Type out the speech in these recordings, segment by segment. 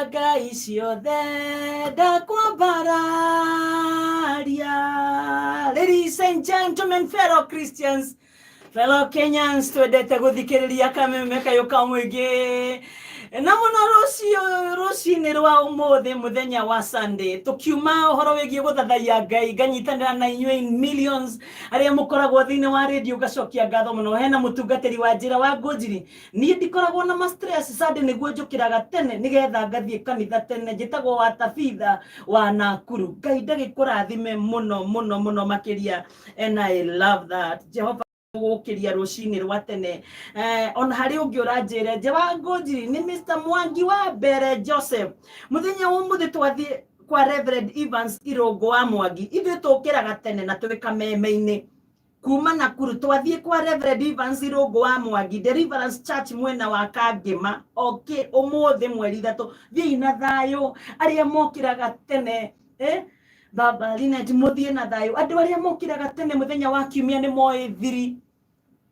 Ngai ciothe ndakwambararia. Ladies and gentlemen, fellow Christians, fellow Kenyans, twendete gũthikĩrĩria kameme kayũ ka mũingĩ na mũno rũciũ rũcinĩ rwa ũmũthĩ mũthenya wa Sunday, tũkiuma ũhoro wĩgiĩ gũthathaiya Ngai, nganyitanĩra na inyuĩ in millions arĩa mũkoragwo thĩinĩ wa radio, ngacokia ngatho mũno. Hena mũtungatĩri wa njĩra wa Ngũnjiri, niĩ ndikoragwo na ma stress Sunday, nĩguo njũkĩraga tene nĩgetha ngathiĩ kanitha tene. Njĩtagwo wa Tabitha wa Nakuru. Ngai ndagĩkũrathime mũno mũno mũno makĩria, and I love that Jehova gũkĩria rũcinĩ rwa tene. Ona harĩ ũngĩ ũranjĩre nje wa Ngũnjiri nĩ Mr Mwangi wa mbere Joseph. Mũthenya wa ũmũthĩ twathiĩ kwa Reverend Evans Irũngũ wa Mwangi. Ithuĩ tũkĩraga tene na twĩ kameme-inĩ kuma Nakuru twathiĩ kwa Reverend Evans Irũngũ wa Mwangi, Deliverance Church, mwena wa Kangĩma. Okay, ũmũthĩ mweri 3, thiĩi na thayũ arĩa mokĩraga tene. Baba Linet, mũthiĩ na thayũ. Andũ arĩa mokĩraga tene mũthenya wa kiumia nĩ moĩ thiri,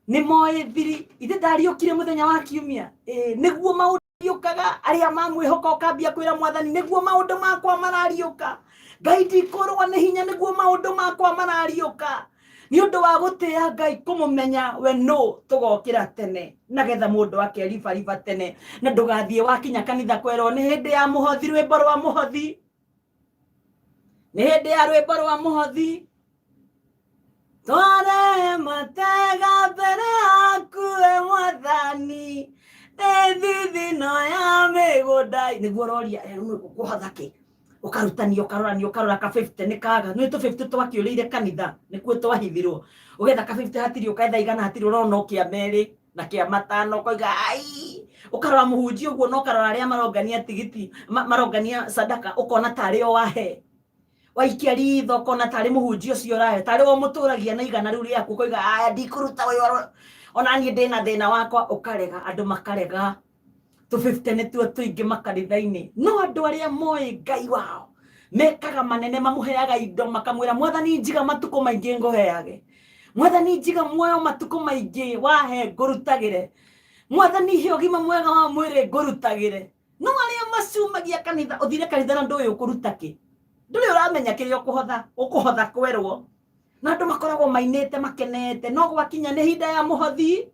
nĩ moĩ thiri. Ithe ndariũkire mũthenya wa kiumia, nĩguo maũndũ riũkaga. Arĩa mamwĩhoka, ũkambia kwĩra Mwathani, nĩguo maũndũ makwa marariũka. Ngai, ndikũrũa nĩ hinya, nĩguo maũndũ makwa marariũka. Nĩ ũndũ wa gũtĩĩa Ngai, kũmũmenya we no tũgokĩra tene nagetha mũndũ akeribariba tene, na ndũgathiĩ wakinya kanitha kwerwo nĩ hĩndĩ ya mũhothi, rwĩmbo rwa mũhothi, nĩ hĩndĩ ya rwĩmbo rwa mũhothi. Tware matega mbere yaku we Mwathani, ĩthithino ya mĩgũnda. Nĩguo ũroria kũhotha kĩ, ũkarutania, ũkarorania, ũkarora ka 50 nĩ kaga nĩ tũ 50 twakĩũrĩire kanitha, nĩkuo twahithirwo. Ũgetha ka 50 hatirĩ, ũketha 100 hatirĩ, ũrona o kĩa 2 na kĩa 5, ũkoiga ai. Ũkarora mũhunjia ũguo na ũkarora arĩa marongania tigiti, marongania sadaka, ũkona tarĩ o wahe. Waikia ritho ũkona tarĩ mũhunjia ũcio ũrahe, tarĩ we ũmũtũragia na 100 rĩu rĩaku, ũkoiga aya ndikũruta ũyũ, ona niĩ ndĩna thĩna wakwa. Ũkarega, andũ makarega. Tũ 50 nĩtuo tũingĩ makanitha-inĩ, no andũ arĩa moĩ Ngai wao mekaga manene, mamũheaga indo, makamwĩra, "Mwathani, njiga matukũ maingĩ ngũheage. Mwathani, njiga muoyo matukũ maingĩ, wahe ngũrutagĩre. Mwathani, he ũgima mwega wa mwĩrĩ ngũrutagĩre." No arĩa macumagia kanitha, ũthire kanitha na ndũĩ ũkũruta kĩ, ndũrĩ ũramenya kĩrĩa ũkũhotha, ũkũhotha kwerwo, na andũ makoragwo mainĩte makenete, no gwakinya nĩ hinda ya mũhothi,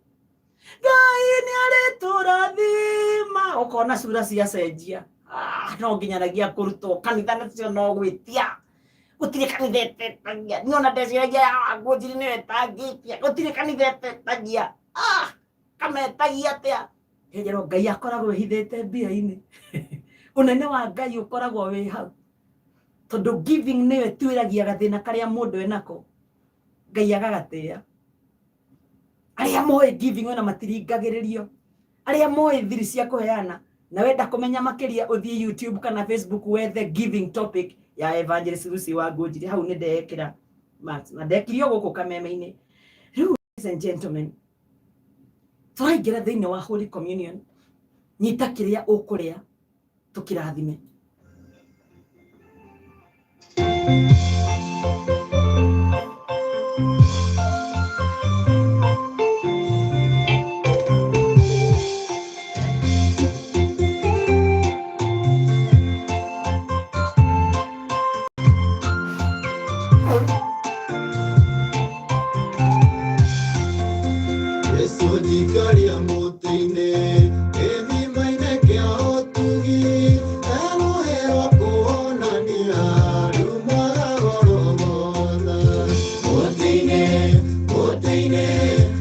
Ngai nĩ arĩtũrathima, ũkona cura ciacenjia. Ah, no nginyanagia kũrutwo kanitha nacio no gwĩtia. Gũtirĩ kanitha ĩtetagia. Niĩ ona ndeciragia ya Ngũnjiri nĩyo ĩtangĩtia. Gũtirĩ kanitha ĩtetagia. Ah, kametagia atĩa? Njĩrwo Ngai akoragwo ehithĩte mbia-inĩ. Ũnene wa Ngai ũkoragwo wĩ hau, tondũ giving nĩyo ĩtuĩragia gathĩna karĩa mũndũ enako, Ngai agagatĩĩa. Arĩa moĩ giving ona matiringagĩrĩrio, arĩa moĩ thiri cia kũheana. Na wenda kũmenya makĩria, ũthiĩ YouTube kana Facebook, wethe giving topic ya Evangelist Lucy wa Ngũnjiri. Hau nĩ ndekĩra marks na ndekirio gũkũ kameme-inĩ. Rĩu, ladies and gentlemen, tũraingĩra thĩinĩ wa Holy Communion. Nyita kĩrĩa ũkũrĩa, tũkĩrathime. Yesu njikaria mũtĩ-inĩ gĩthima-inĩ kĩa ũtugi, erũhĩrwo kuonania riumaga Golgotha. Mũtĩ-inĩ, mũtĩ-inĩ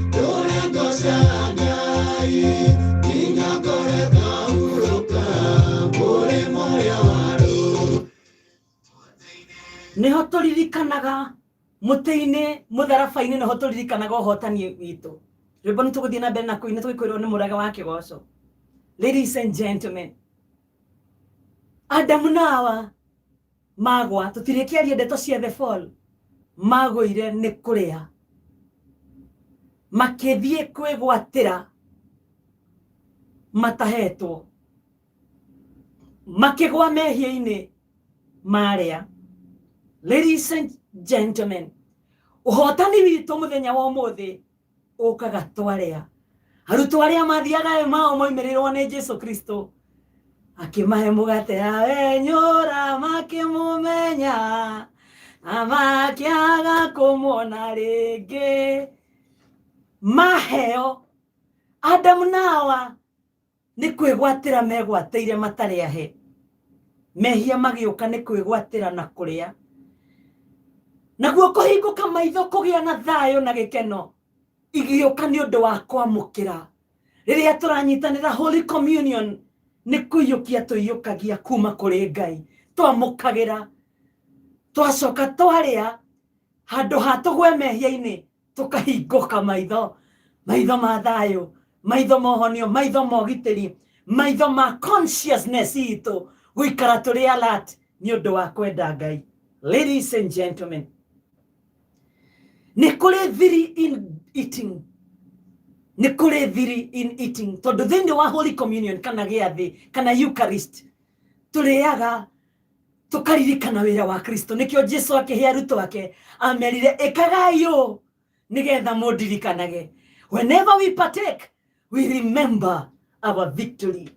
ndũre ngoca Ngai nginya ngore ngahurũka mũrĩmo ũrĩa wa rũĩ. Nĩho tũririkanaga mũtĩ-inĩ, mũtharaba-inĩ, nĩho tũririkanaga ũhotani witũ. Rwĩmbo nĩ tũgũthiĩ na mbere na kũina tũgĩkwĩrwo nĩ mũraga wa kĩgoco. Ladies and gentlemen, Adamu na Hawa magwa, tũtirĩkĩaria ndeto cia the fall, magũire nĩ kũrĩa, makĩthiĩ kwĩgwatĩra matahetwo, makĩgwa mehia-inĩ marĩa. Ladies and gentlemen, ũhotani witũ mũthenya wa ũmũthĩ ũkaga twarĩa. Arutwo arĩa mathiaga Emao moimĩrĩrwo nĩ Jesu Kristo. Akĩmahe mũgate awenyũra makĩmũmenya na makĩaga kũmuona rĩngĩ. Maheo Adamu na Hawa nĩ kwĩgwatĩra megwatĩire matarĩ ahe. Mehia magĩũka nĩ kwĩgwatĩra na kũrĩa. Naguo kũhingũka maitho kũgĩa na thayũ na gĩkeno igĩũka nĩ ũndũ wa kwamũkĩra. Rĩrĩa tũranyitanĩra Holy Communion nĩ kũiyũkia tũiyũkagia kuma kũrĩ Ngai. Twamũkagĩra, twacoka twarĩa, handũ ha tũgwe mehia-inĩ tũkahingũka maitho, maitho ma thayũ, maitho ma ũhonio, maitho ma ũgitĩri, maitho ma consciousness itũ gũikara tũrĩ alert nĩ ũndũ wa kwenda Ngai. Ladies and gentlemen, nĩ kũrĩ thiri in eating, nĩ kũrĩ thiri in eating, tondũ thĩinĩ wa Holy Communion kana gĩathĩ kana Eucharist tũrĩaga tũkaririkana wĩra wa Kristo. Nĩkĩo Jesu akĩhe arutwo ake amerire, ĩkagai ũũ nĩgetha mũndirikanage. Whenever we partake, we remember our victory.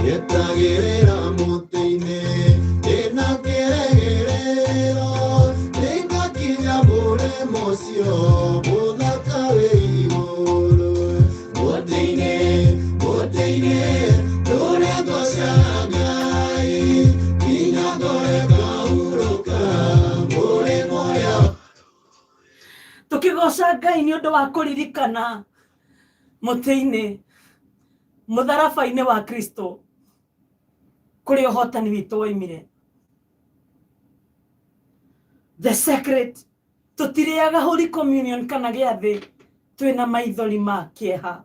Etagĩrĩra mũtĩ-inĩ ndĩna kĩrĩgĩrĩro, nĩngakinya mũrĩmo ũcio mũthaka wĩ igũrũ. Mũtĩ-inĩ, mũtĩ-inĩ, ndũre ngoca Ngai, nginya ngore ngahurũka mũrĩmo ũrĩa. Tũkĩgoca Ngai nĩ ũndũ wa kũririkana mũtĩ-inĩ, mũtharaba-inĩ wa Kristo, kũrĩa ũhotani witũ woimire. The secret, tũtirĩaga Holy Communion kana gĩathĩ twĩna maithori ma kĩeha.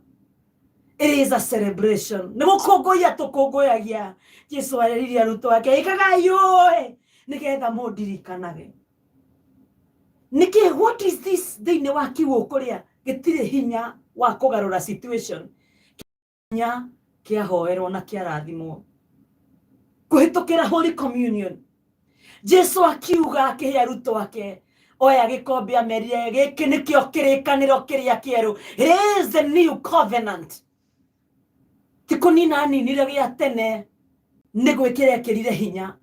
It is a celebration. Nĩ gũkũngũiya tũkũngũyagia. Jesu areririe arutwo ake, ĩkagai ũĩ nĩgetha mũndirikanage. Nĩkĩ? What is this thĩinĩ wa kiugo kũrĩa gĩtirĩ hinya wa kũgarũra situation? Hinya kĩahoerwo na kĩarathimwo kũhĩtũkĩra Holy Communion. Jesu akiuga akĩhe arutwo ake, oya gĩkombe, amerire gĩkĩ nĩkĩo kĩrĩkanĩro kĩrĩa kĩerũ. It is the new covenant. Ti kũnina aninire gĩa tene, nĩ gwĩkĩra ekĩrire hinya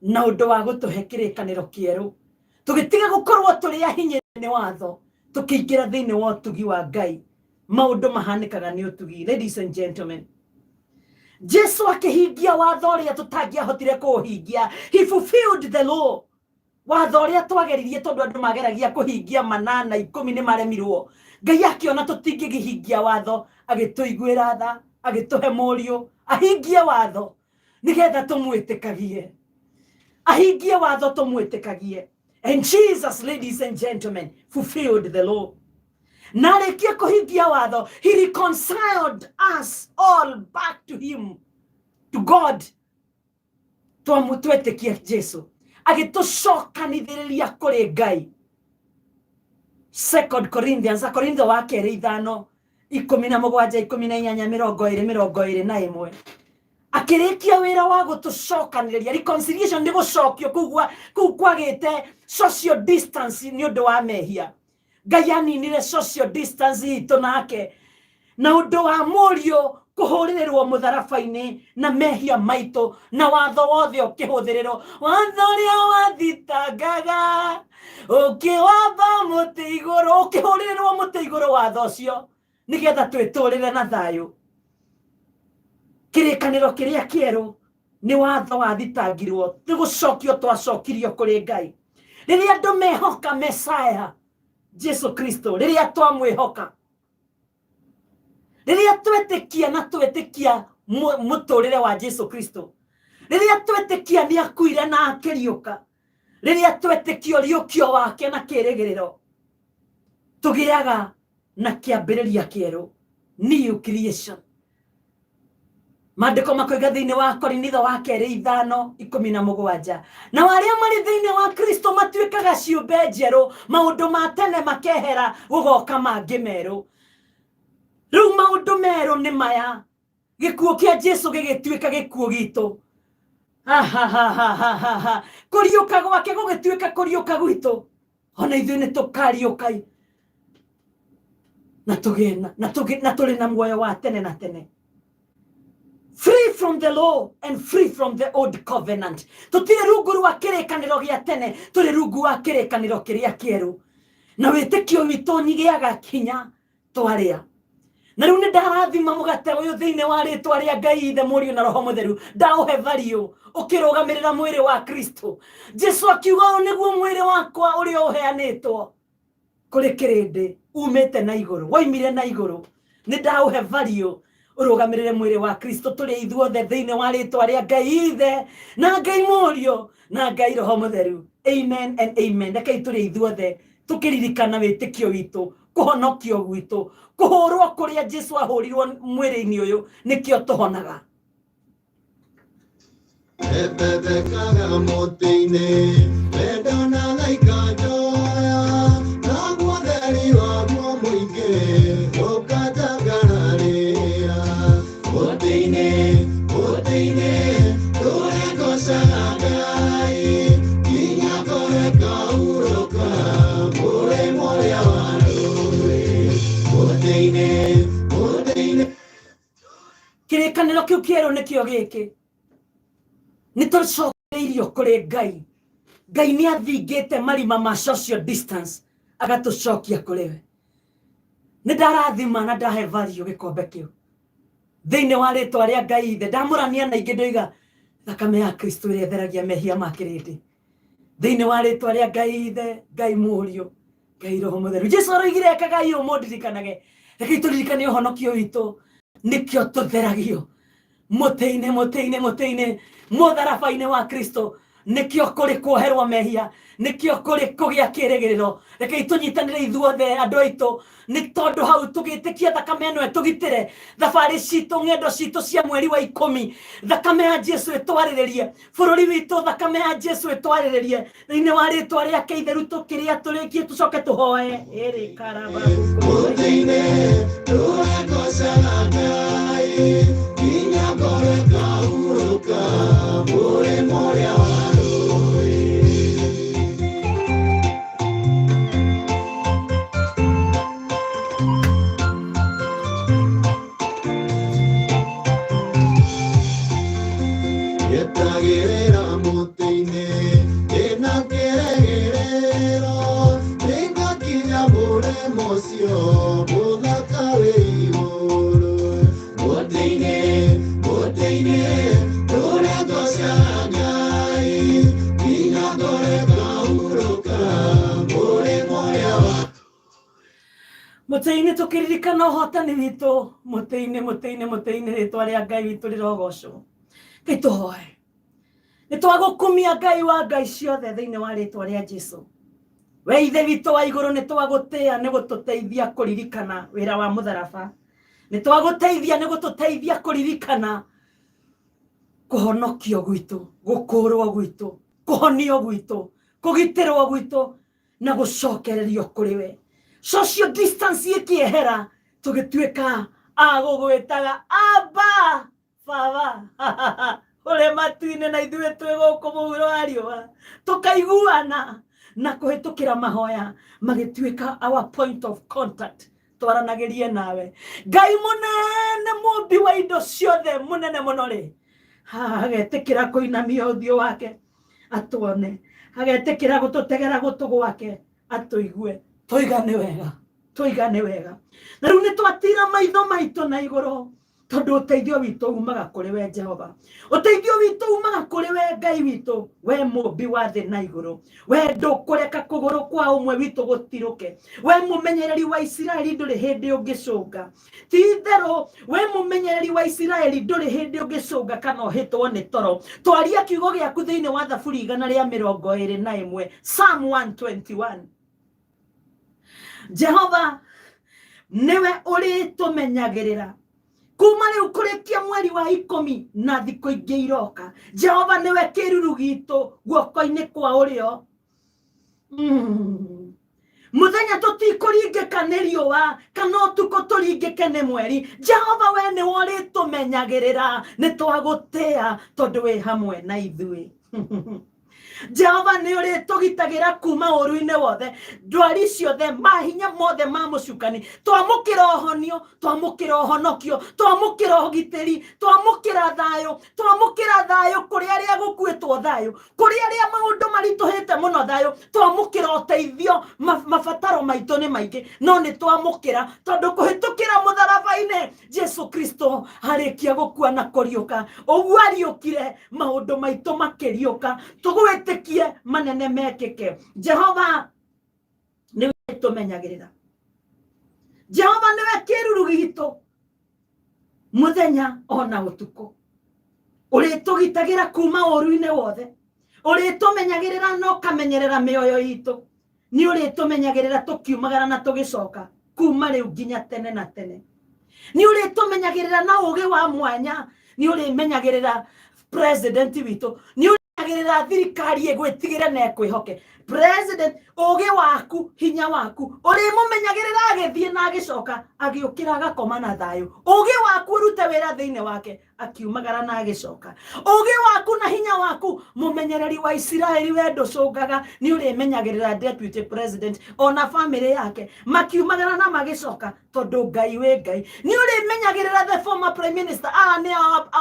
na ũndũ wa gũtũhe kĩrĩkanĩro kĩerũ, tũgĩtiga gũkorwo tũrĩ ahinye nĩ watho, tũkĩingĩra thĩinĩ wa ũtugi wa Ngai. Maũndũ mahanĩkaga nĩ ũtugi. Ladies and gentlemen, Jesu akĩhingia watho ũrĩa tũtangĩahotire kũũhingia. He fulfilled the law. Watho ũrĩa twageririe, tondũ andũ mageragia kũhingia manana ikũmi nĩ maremirwo. Ngai akĩona tũtingĩkĩhingia watho, agĩtũiguĩra tha, agĩtũhe mũriũ ahingie watho nĩgetha tũmwĩtĩkagie, ahingie watho tũmwĩtĩkagie. And Jesus, ladies and gentlemen, fulfilled the law. Na arĩkia kũhingia watho, he reconciled us all back to him, to God. Twetĩkia Jesu, agĩtũcokanithĩrĩria kũrĩ Ngai. Second Corinthians, Akorintho wa kerĩ 5 17, 18, 20, 21. Akĩrĩkia wĩra wa gũtũcokanĩrĩria. Reconciliation nĩ gũcokio kũu kwagĩte social distance nĩ ũndũ wa mehia. Ngai aninire social distance itũ nake na ũndũ wa mũriũ kũhũrĩrĩrwo mũtharaba-inĩ na mehia maitũ, na watho wothe ũkĩhũthĩrĩrwo. Watho ũrĩa wathitangaga ũkĩwamba mũtĩ igũrũ, ũkĩhũrĩrĩrwo mũtĩ igũrũ watho ũcio, nĩgetha twĩtũrĩre na thayũ. Kĩrĩkanĩro kĩrĩa kĩerũ nĩ watho wathitangirwo, nĩ gũcokio twacokirio kũrĩ Ngai. Rĩrĩa andũ mehoka Mesaya Jesu Kristo, rĩrĩa twamwĩhoka, rĩrĩa twetĩkia na twetĩkia mũtũrĩre wa Jesu Kristo, rĩrĩa twetĩkia nĩ akuire na akĩriũka, rĩrĩa twetĩkia ũriũkio wake na kĩrĩgĩrĩro, tũgĩaga na kĩambĩrĩria kĩerũ, new creation. Maandĩko makoiga thĩinĩ wa Korinitho wa kerĩ 5 17, nao arĩa marĩ thĩinĩ wa Kristo matuĩkaga ciũmbe njerũ, maũndũ ma tene makehera, gũgoka mangĩ merũ. Rĩu maũndũ merũ nĩ maya: gĩkuũ kĩa Jesu gĩgĩtuĩka gĩkuũ gitũ. Ahahahahaha. Kũriũka gwake gũgĩtuĩka kũriũka gwitũ, ona ithuĩ nĩ tũkariũka na tũgĩe na tũrĩ na muoyo wa tene na tene, free from the law and free from the old covenant. Tũtirĩ rungu rwa kĩrĩkanĩro gĩa tene, tũrĩ rungu wa kĩrĩkanĩro kĩrĩa kĩerũ, na wĩtĩkio witũ ũnyigĩaga hinya twarĩa. Na rĩu nĩ ndarathima mũgate ũyũ thĩinĩ wa rĩtwa rĩa Ngai Ithe, Mũriũ na Roho Mũtheru. Ndaũhe value ũkĩrũgamĩrĩra mwĩrĩ wa Kristo. Jesu akiuga, "Ũyũ nĩguo mwĩrĩ wakwa ũrĩa ũheanĩtwo kũrĩ kĩrĩndĩ umĩte na igũrũ, woimire na igũrũ." Nĩ ndaũhe value ũrũgamĩrĩre mwĩrĩ wa Kristo. Tũrĩ ithuothe thĩinĩ wa rĩtwa rĩa Ngai Ithe na Ngai Mũriũ na Ngai Roho Mũtheru. Amen and amen. Rekei tũrĩ ithuothe tũkĩririkana wĩtĩkio witũ, kũhonokio gwitũ, kũhũrwo kũrĩa Jesu ahũrirwo mwĩrĩ-inĩ ũyũ nĩkĩo tũhonaga. Ebebekaga mũtĩ-inĩ, wendo na thaika njoya, naguo theri waguo mũingĩ ũkanjangararĩra. Mũtĩ-inĩ, mũtĩ-inĩ, tũrĩgocaga Ngai, nginya ngoro ĩkahurũka, mũrĩmo ũrĩa wa rũĩ. Mũtĩ-inĩ, mũtĩ-inĩ. Kĩrĩkanĩro kĩu kĩerũ nĩkĩo gĩkĩ, nĩ tũcokereirio kũrĩ Ngai. Ngai nĩ athingĩte marima ma social distance, agatũcokia kũrĩ we. Nĩ ndarathima na ndahe value gĩkombe kĩu thĩinĩ wa rĩtwa rĩa Ngai Ithe. Ndamũrania na ingĩ, ndoiga thakame ya Kristo ĩrĩa ĩtheragia mehia ma kĩrĩndĩ, thĩinĩ wa rĩtwa rĩa Ngai Ithe, Ngai Mũriũ, Ngai Roho Mũtheru. Jesu aroigire, "Ekagai ũũ mũndirikanage." Rekei tũririkane ũhonokio witũ, nĩkĩo tũtheragio mũtĩ-inĩ, mũtĩ-inĩ, mũtĩ-inĩ, mũtharaba-inĩ wa Kristo, nĩkĩo kũrĩ kuoherwo mehia, nĩkĩo kũrĩ kũgĩa kĩrĩgĩrĩro. Rekei tũnyitanĩre ithuothe, andũ aitũ, nĩ tondũ hau tũgĩtĩkia thakame ĩno ĩtũgitĩre thabarĩ citũ, ng'endo citũ cia mweri wa 10. Thakame ya Jesu ĩtwarĩrĩrie bũrũri witũ, thakame ya Jesu ĩtwarĩrĩrie thĩinĩ wa rĩtwa rĩake itheru. Tũkĩrĩa tũrĩkie, tũcoke tũhoe ĩrĩ karaba. Mũtĩ-inĩ tũrĩgocaga Ngai, nginya ngoro ĩkahurũka, mũrĩmo ũrĩa wa rũĩ. Etagĩrĩra mũtĩ-inĩ, ndĩna kĩrĩgĩrĩro, nĩngakinya mũrĩmo ũcio mũthaka wĩ igũrũ. Mũtĩ-inĩ, mũtĩ-inĩ, tũrĩgocaga Ngai, nginya ngoro ĩkahurũka, mũrĩmo ũrĩa wa Mũtĩ-inĩ, tũkĩririkana ũhotani witũ mũtĩ-inĩ, mũtĩ-inĩ, mũtĩ-inĩ. Rĩtwa rĩa Ngai witũ rĩrogocwo. Ngai, tũhoe. Nĩ twagũkumia, Ngai wa ngai ciothe, thĩinĩ wa rĩtwa rĩa Jesu. We Ithe witũ wa igũrũ, nĩ twagũtĩa nĩ gũtũteithia kũririkana wĩra wa mũtharaba. Nĩ twagũteithia nĩ gũtũteithia kũririkana kũhonokio gwitũ, gũkũrwo gwitũ, kũhonio gwitũ, kũgitĩrwo gwitũ na gũcokererio kũrĩ we. Social distance ĩkĩehera, tũgĩtuĩka a gũgwĩtaga Aba, Baba ũrĩ matu-inĩ, na ithuĩ twĩ gũkũ mũhuro wa riũa, tũkaiguana na kũhĩtũkĩra mahoya, magĩtuĩka our point of contact twaranagĩrie nawe. Ngai mũnene, mũmbi wa indo ciothe, mũnene mũno rĩ, agetĩkĩra kũinamia ũthiũ wake atuone, agetĩkĩra gũtũtegera gũtũ gwake atũigue. Tũiga nĩ wega, tũiga nĩ wega. Na rĩu nĩ twatira maitho maitũ na igũrũ, tondũ ũteithio witũ umaga kũrĩ we Jehova. Ũteithio witũ umaga kũrĩ we, Ngai witũ, we mũmbi wa thĩ na igũrũ. We ndũkũreka kũgũrũ kwa ũmwe witũ gũtirũke. We mũmenyereri wa Isiraeli, ndũrĩ hĩndĩ ũngĩcũnga. Ti itherũ, we mũmenyereri wa Isiraeli, ndũrĩ hĩndĩ ũngĩcũnga kana ũhĩtwo nĩ toro. Twaria kiugo gĩaku thĩinĩ wa Thaburi 121, Psalm 121: Jehova nĩwe ũrĩtũmenyagĩrĩra kuma rĩu kũrĩkia mweri wa 10 na thikũ ingĩ iroka. Jehova nĩwe kĩruru gitũ guoko-inĩ kwa ũrĩo. Mũthenya tũtikũringĩka nĩ riũa kana ũtukũ tũringĩke nĩ mweri. Jehova, we nĩwe ũrĩtũmenyagĩrĩra, nĩ twagũtĩa tondũ wĩ hamwe na ithuĩ. Jehova, nĩ ũrĩtũgitagĩra kuma ũru-inĩ wothe, ndwari ciothe, mahinya mothe ma mũcukani. Twamũkĩra ũhonio, twamũkĩra ũhonokio, twamũkĩra ũgitĩri, twamũkĩra thayũ, twamũkĩra thayũ kũrĩ arĩa gũkuĩtwo, thayũ kũrĩ arĩa maũndũ maritũhĩte mũno, thayũ. Twamũkĩra ũteithio. Mabataro maitũ nĩ maingĩ, no nĩ twamũkĩra tondũ kũhĩtũkĩra mũtharaba-inĩ Jesu Kristo arĩkia gũkua na kũriũka, ũguo ariũkire, maũndũ maitũ makĩriũka. Tũgwĩtĩkie manene mekĩke. Jehova nĩwe tũmenyagĩrĩra. Jehova nĩwe kĩruru gitũ mũthenya ona ũtukũ. Ũrĩtũgitagĩra kuma ũru-inĩ wothe, ũrĩtũmenyagĩrĩra na ũkamenyerera mĩoyo itũ. Nĩ ũrĩtũmenyagĩrĩra tũkiumagara na tũgĩcoka kuma rĩu nginya tene na tene. Nĩ ũrĩtũmenyagĩrĩra na ũgĩ wa mwanya. Nĩ ũrĩmenyagĩrĩra president witũ, nĩ ũrĩmenyagĩrĩra thirikari ĩgwĩtigĩre na ĩkwĩhoke. President, ũgĩ waku, hinya waku, ũrĩmũmenyagĩrĩra agĩthiĩ na agĩcoka, agĩũkĩra agakoma na thayũ. Ũgĩ waku ũrute wĩra thĩinĩ wake akiumagara na agĩcoka. Ũgĩ waku na hinya waku, mũmenyereri wa Isiraeli, we ndũcũngaga, nĩ ũrĩmenyagĩrĩra deputy president ona famĩlĩ yake makiumagara na magĩcoka, tondũ Ngai wĩ Ngai. Nĩ ũrĩmenyagĩrĩra the former prime minister. Aya nĩ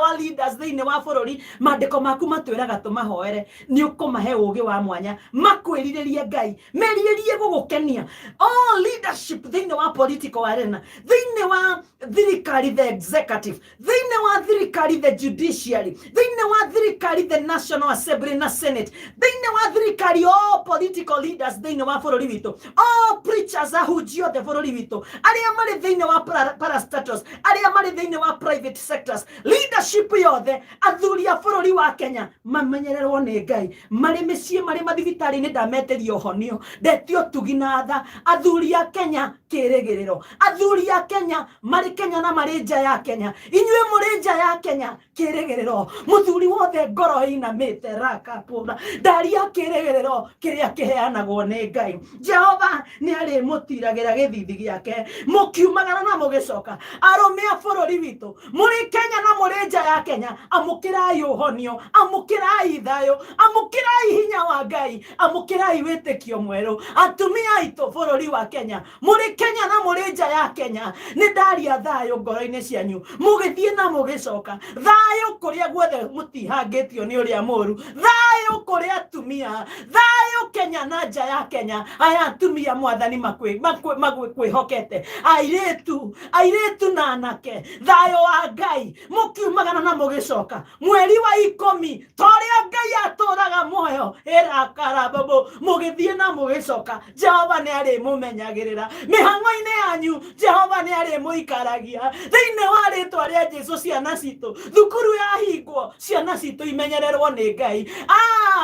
our leaders thĩinĩ wa bũrũri. Maandĩko maku matwĩraga tũmahoere. Nĩ ũkũmahe ũgĩ wa mwanya, makwĩrirĩrie Ngai, merirĩrie gũgũkenia. All leadership thĩinĩ wa political arena, thĩinĩ wa thirikari the executive, thĩinĩ wa thirikari the judiciary, thĩinĩ wa thirikari the National Assembly na Senate, thĩinĩ wa thirikari all political leaders thĩinĩ wa bũrũri witũ, all preachers, ahunjia othe bũrũri witũ, arĩa marĩ thĩinĩ wa parastatals, arĩa marĩ thĩinĩ wa private sectors, leadership yothe, athuri a bũrũri wa Kenya mamenyererwo nĩ Ngai marĩ mĩciĩ, marĩ mathibitarĩ-inĩ. Ndametĩria ũhonio, ndetio tugi na tha. Athuri a Kenya, kĩrĩgĩrĩro. Athuri a Kenya marĩ Kenya na marĩ nja ya Kenya, inyuĩ mũrĩ nja ya Kenya, kĩrĩgĩrĩro. Mũthuri wothe ngoro ĩinamĩte rakapũra, ndaria kĩrĩgĩrĩro kĩrĩa kĩheanagwo nĩ Ngai. Jehova nĩ arĩmũtiragĩra gĩthithi gĩake mũkiumagara na mũgĩcoka. Arũme a bũrũri witũ mũrĩ Kenya na mũrĩ nja ya Kenya, amũkĩrai ũhonio, amũkĩrai thayũ, amũkĩrai hinya wa Ngai, amũkĩrai wĩtĩkio mwerũ. Atumia aitũ bũrũri wa Kenya, mũrĩ Kenya na mũrĩ nja ya Kenya, nĩ ndaria thayũ ngoro-inĩ cianyu mũgĩthiĩ na mũgĩcoka, thayũ kũrĩa guothe mũtihangĩtio nĩ ũrĩa mũru, thayũ kũrĩ atumia, thayũ Kenya na nja ya Kenya. Aya atumia Mwathani makwĩhokete, airĩtu, airĩtu na anake, thayũ wa Ngai mũkiumagana na mũgĩcoka mweri wa 10, ta ũrĩa Ngai atũraga muoyo ĩrakarababo, mũgĩthiĩ na mũgĩcoka. Jehova nĩ arĩmũmenyagĩrĩra mĩhang'o-inĩ yanyu. Jehova nĩ arĩmũikaragia thĩinĩ wa rĩtwa rĩa Jesu. Ciana citũ, thukuru yahingwo, ciana citũ imenyererwo nĩ Ngai.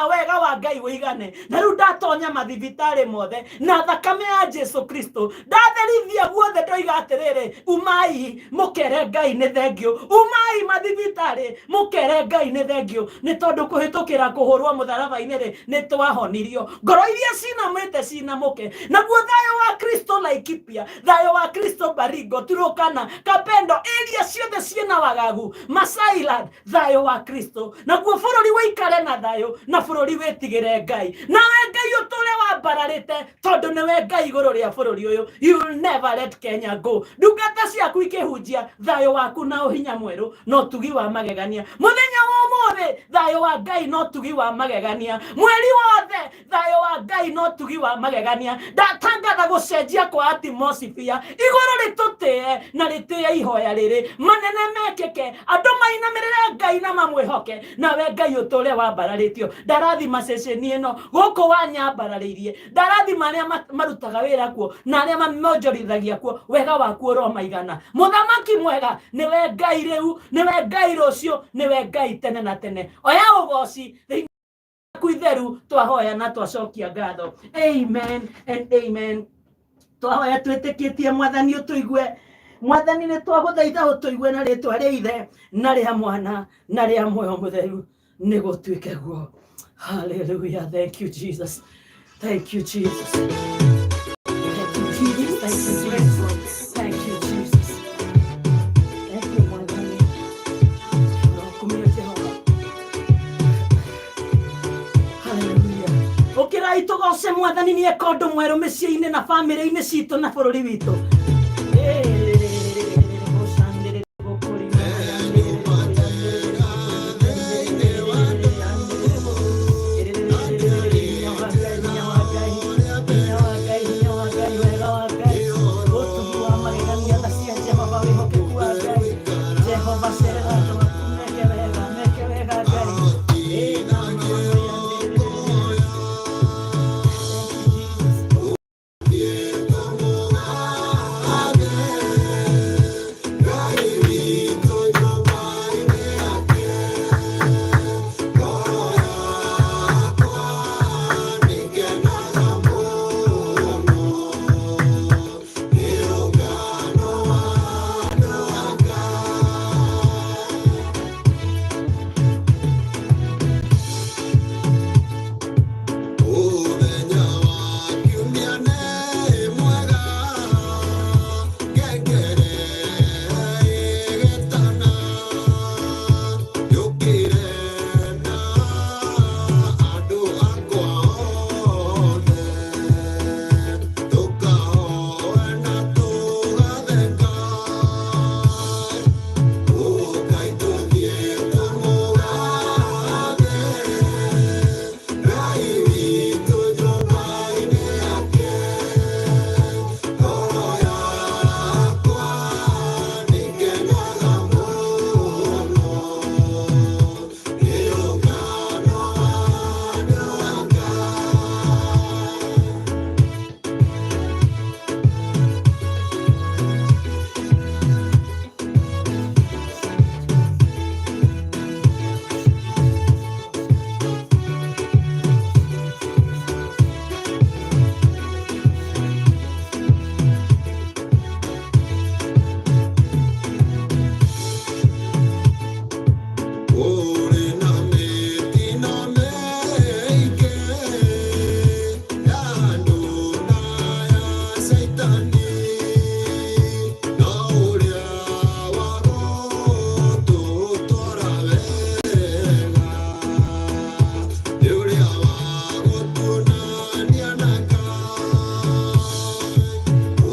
Wega wa Ngai ũigane. Na rĩu ndatonya mathibitarĩ mothe na thakame ya Jesu Kristo, ndatherithia guothe. Ndoiga atĩrĩrĩ, umai mũkere Ngai nĩ thengiũ, umai mathibitarĩ mũkere Ngai nĩ thengiũ, nĩ tondũ kũhĩtũkĩra kũhũrwo mũtharaba-inĩ rĩ, nĩ twahonirio. Ngoro iria cinamĩte cinamũke, naguo thayũ wa Kristo Laikipia, thayũ wa Kristo Baringo, Turukana, Kapendo, area ciothe ciĩna wagagu, Masailand, thayũ wa Kristo. Naguo bũrũri wĩikare na thayũ, na bũrũri wĩtigĩre Ngai, nawe Ngai ũtũre wambararĩte, tondũ nĩwe Ngai igũrũ rĩa bũrũri ũyũ. You will never let Kenya go. Ndungata ciaku ikĩhunjia thayũ waku na ũhinya mwerũ na ũtugi wa magegania mũthenya wa ũmũthĩ, thayũ wa Ngai na ũtugi wa magegania mweri wothe, thayũ wa Ngai na ũtugi wa magegania. Ndatangatha gũcenjia kwa atmosphere. Igũrũ rĩtũtĩe na rĩtĩe ihoya rĩrĩ, manene mekĩke, andũ mainamĩrĩre Ngai na mamwĩhoke, nawe Ngai ũtũre wambararĩtio. Ndarathima ceceni ĩno gũkũ wanyambararĩirie, ndarathima arĩa marutaga wĩra kuo na arĩa mamonjorithagia kuo. Wega waku ũromaigana. Mũthamaki mwega, nĩwe Ngai rĩu, nĩwe Ngai rũciũ, nĩwe Ngai tene na tene. Oya ũgoci thĩinĩ waku itheru. Twahoya na twacokia ngatho. Amen and amen. Twahoya twĩtĩkĩtie Mwathani ũtũigue. Mwathani, nĩ twagũthaitha ũtũigue na rĩtwa rĩa Ithe na rĩa Mwana na rĩa Muoyo Mũtheru. Nĩ gũtuĩke guo. Hallelujah. Thank you, Jesus. Thank you, Jesus. Thank you, Jesus. Thank you, Jesus. Thank you, Jesus. Thank you, Mwathani. Kumio Jehova. Hallelujah. Ũkĩrai tũgoce Mwathani nĩ eka ũndũ mwerũ mĩciĩ-inĩ na bamĩrĩ-inĩ citũ na bũrũri witũ. Jehova cerera andũ aku meke wega meke wega Ngai. Thank you, Jesus. Mũthenya wa kiumia nĩ mwega, ngengere ĩgĩtana, yũkĩre na andũ akwa othe, tũkahoe na tũgatheka. Ũkai tũthiĩ tũmũgathe Ngai witũ nyũmba-inĩ yake. Ngoro yakwa nĩĩkenaga mũno nĩ ũngano wa andũ a Ngai. Kũrĩ na mĩtino mĩingĩ ya andũ na ya Caitani, no ũrĩa wa gũtũtwara wega nĩ ũrĩa wa gũtuonania na Ngai.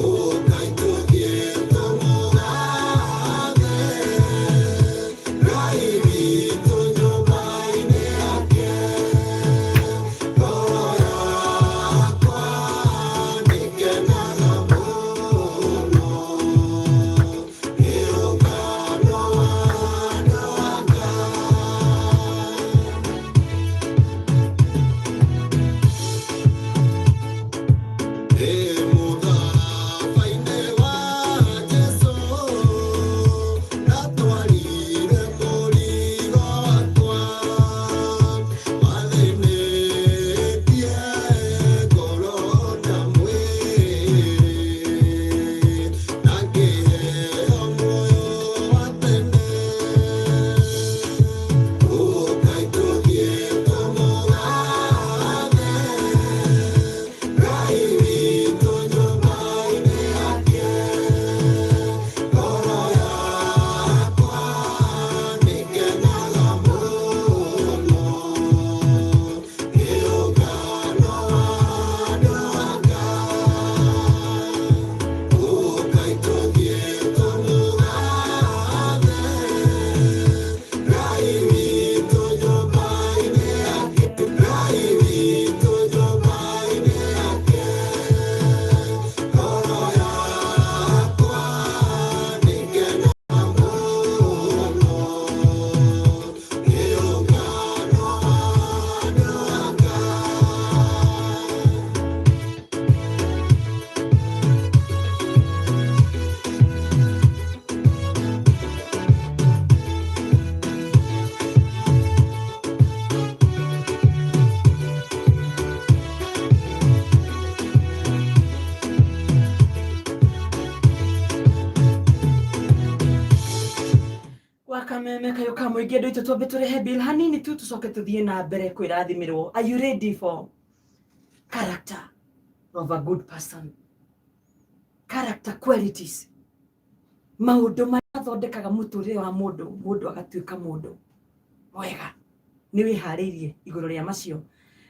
Ũkai tũthiĩ tũmũgathe Ngai witũ nyũmba-inĩ yake. Ngoro yakwa nĩĩkenaga mũno nĩ ũngano wa andũ a Ngai. Ndĩ mũtharaba-inĩ wa Jesũ, ndatwarire mũrigo wakwa, wathĩnĩtie ngoro na mwĩrĩ, na ngĩheo muoyo wa tene. Ũkai tũthiĩ tũmũgathe Ngai witũ nyũmba-inĩ yake. Ngoro yakwa nĩĩkenaga mũno nĩ ũngano wa andũ a Ngai. Ũkai tũthiĩ tũmũgathe Ngai witũ nyũmba-inĩ yake. Ngai witũ nyũmba-inĩ yake. Ngoro yakwa nĩĩkenaga mũno nĩ ũngano wa andũ a Ngai. Wakameme kayo ka mũingĩ andũ aitũ twambe tũrehe bill hanini tu tũcoke tũthiĩ na mbere kwĩrathimĩrwo. Are you ready for character of a good person? Character qualities, maũndũ marĩa mathondekaga mũtũrĩre wa mũndũ, mũndũ agatuĩka mũndũ mwega. Nĩ wĩharĩirie igũrũ rĩa macio?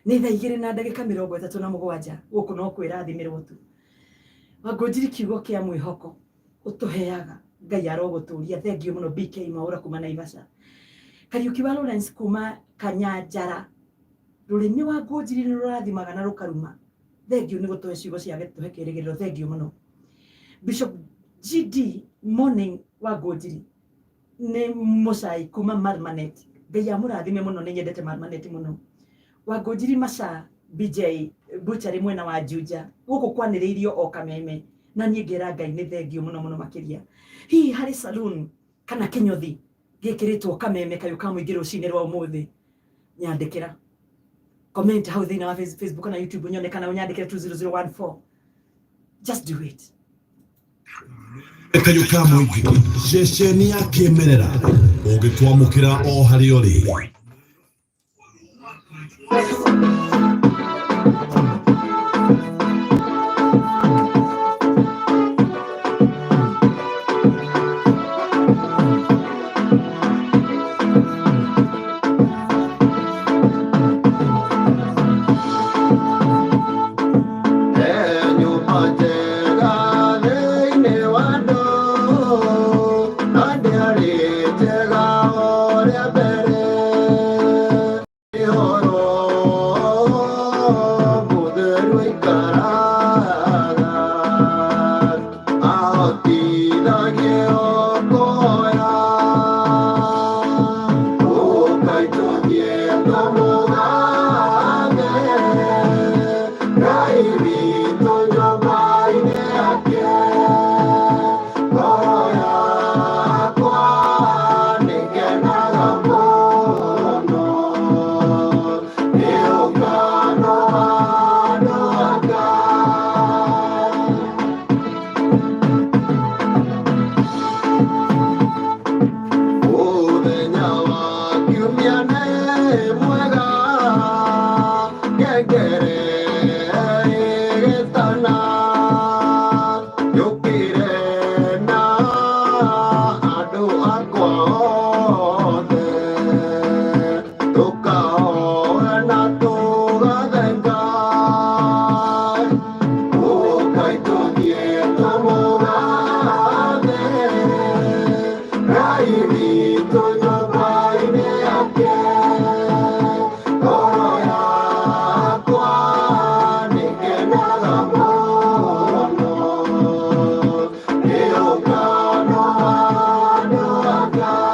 Nĩ thaa 2:37. Gũkũ no kwĩrathimĩrwo tu. Wangũnjiri, kiugo kĩa mwĩhoko ũtũheaga, Ngai arogũtũria. Thengiũ mũno. BK Maũra kuma Naivasha, Kariũki wa Lawrence kuma Kanyanjara, rũrĩmĩ wa Ngũnjiri nĩ rũrathimaga na rũkaruma. Thengiũ nĩ gũtũhe ciugo cia gũtũhe kĩrĩgĩrĩro. Thengiũ mũno. Bishop GD Morning wa Ngũnjiri, nĩ mũcai kuma Marmanet. Ngai amũrathime mũno, nĩ nyendete Marmanet mũno. Wangũnjiri Maca BJ Butchery mwena wa Juja, gũkũ kwanĩrĩirio o kameme na niĩ ngera Ngai nĩ thengiũ mũno mũno makĩria. Hihi harĩ saloon kana kĩnyũthi gĩkĩrĩtwo kameme kayũ ka mũingĩ rũcinĩ rwa ũmũthĩ? Nyandĩkĩra comment hau thĩinĩ wa Facebook na YouTube nyone, kana ũnyandĩkĩre 20014. Just do it. Kayũ ka mũingĩ, ceceni ya kĩmerera ũngĩtwamũkĩra o harĩa ũrĩ. Nyũmba njega thĩinĩ wa andũ, na ndĩarĩ njega ũrĩa mbere. Ĩhoro mũtheru aikaraga, ahotithagie kũhoya. Ũkai tũthiĩ tũmũgathe Ngai witũ nyũmba-inĩ yake. Ngoro yakwa nĩngenaga mũno nĩ ũngano wa andũ a Ngai. Mũthenya wa kiumia nĩ mwega, ngengere ĩgĩtana, njũkĩre na andũ akwa othe, tũkahoe na tũgathe Ngai. Ũkai tũthiĩ tũmũgathe Ngai witũ nyũmba-inĩ yake. Ngoro yakwa nĩngenaga mũno nĩ ũngano wa andũ a Ngai.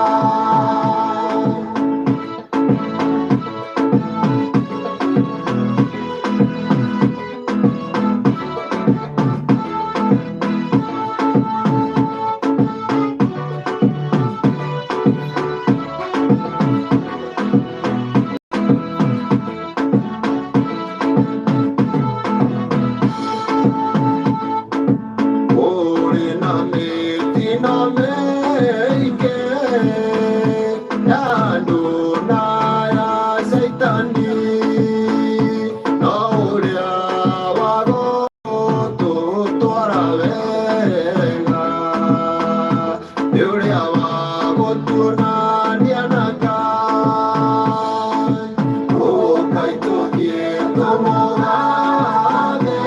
Kũrĩ na mĩtino mĩingĩ ya andũ na ya Caitani, no ũrĩa wa gũtũtwara wega nĩ ũrĩa wa gũtuonania na Ngai. Ũkai tũthiĩ tũmũgathe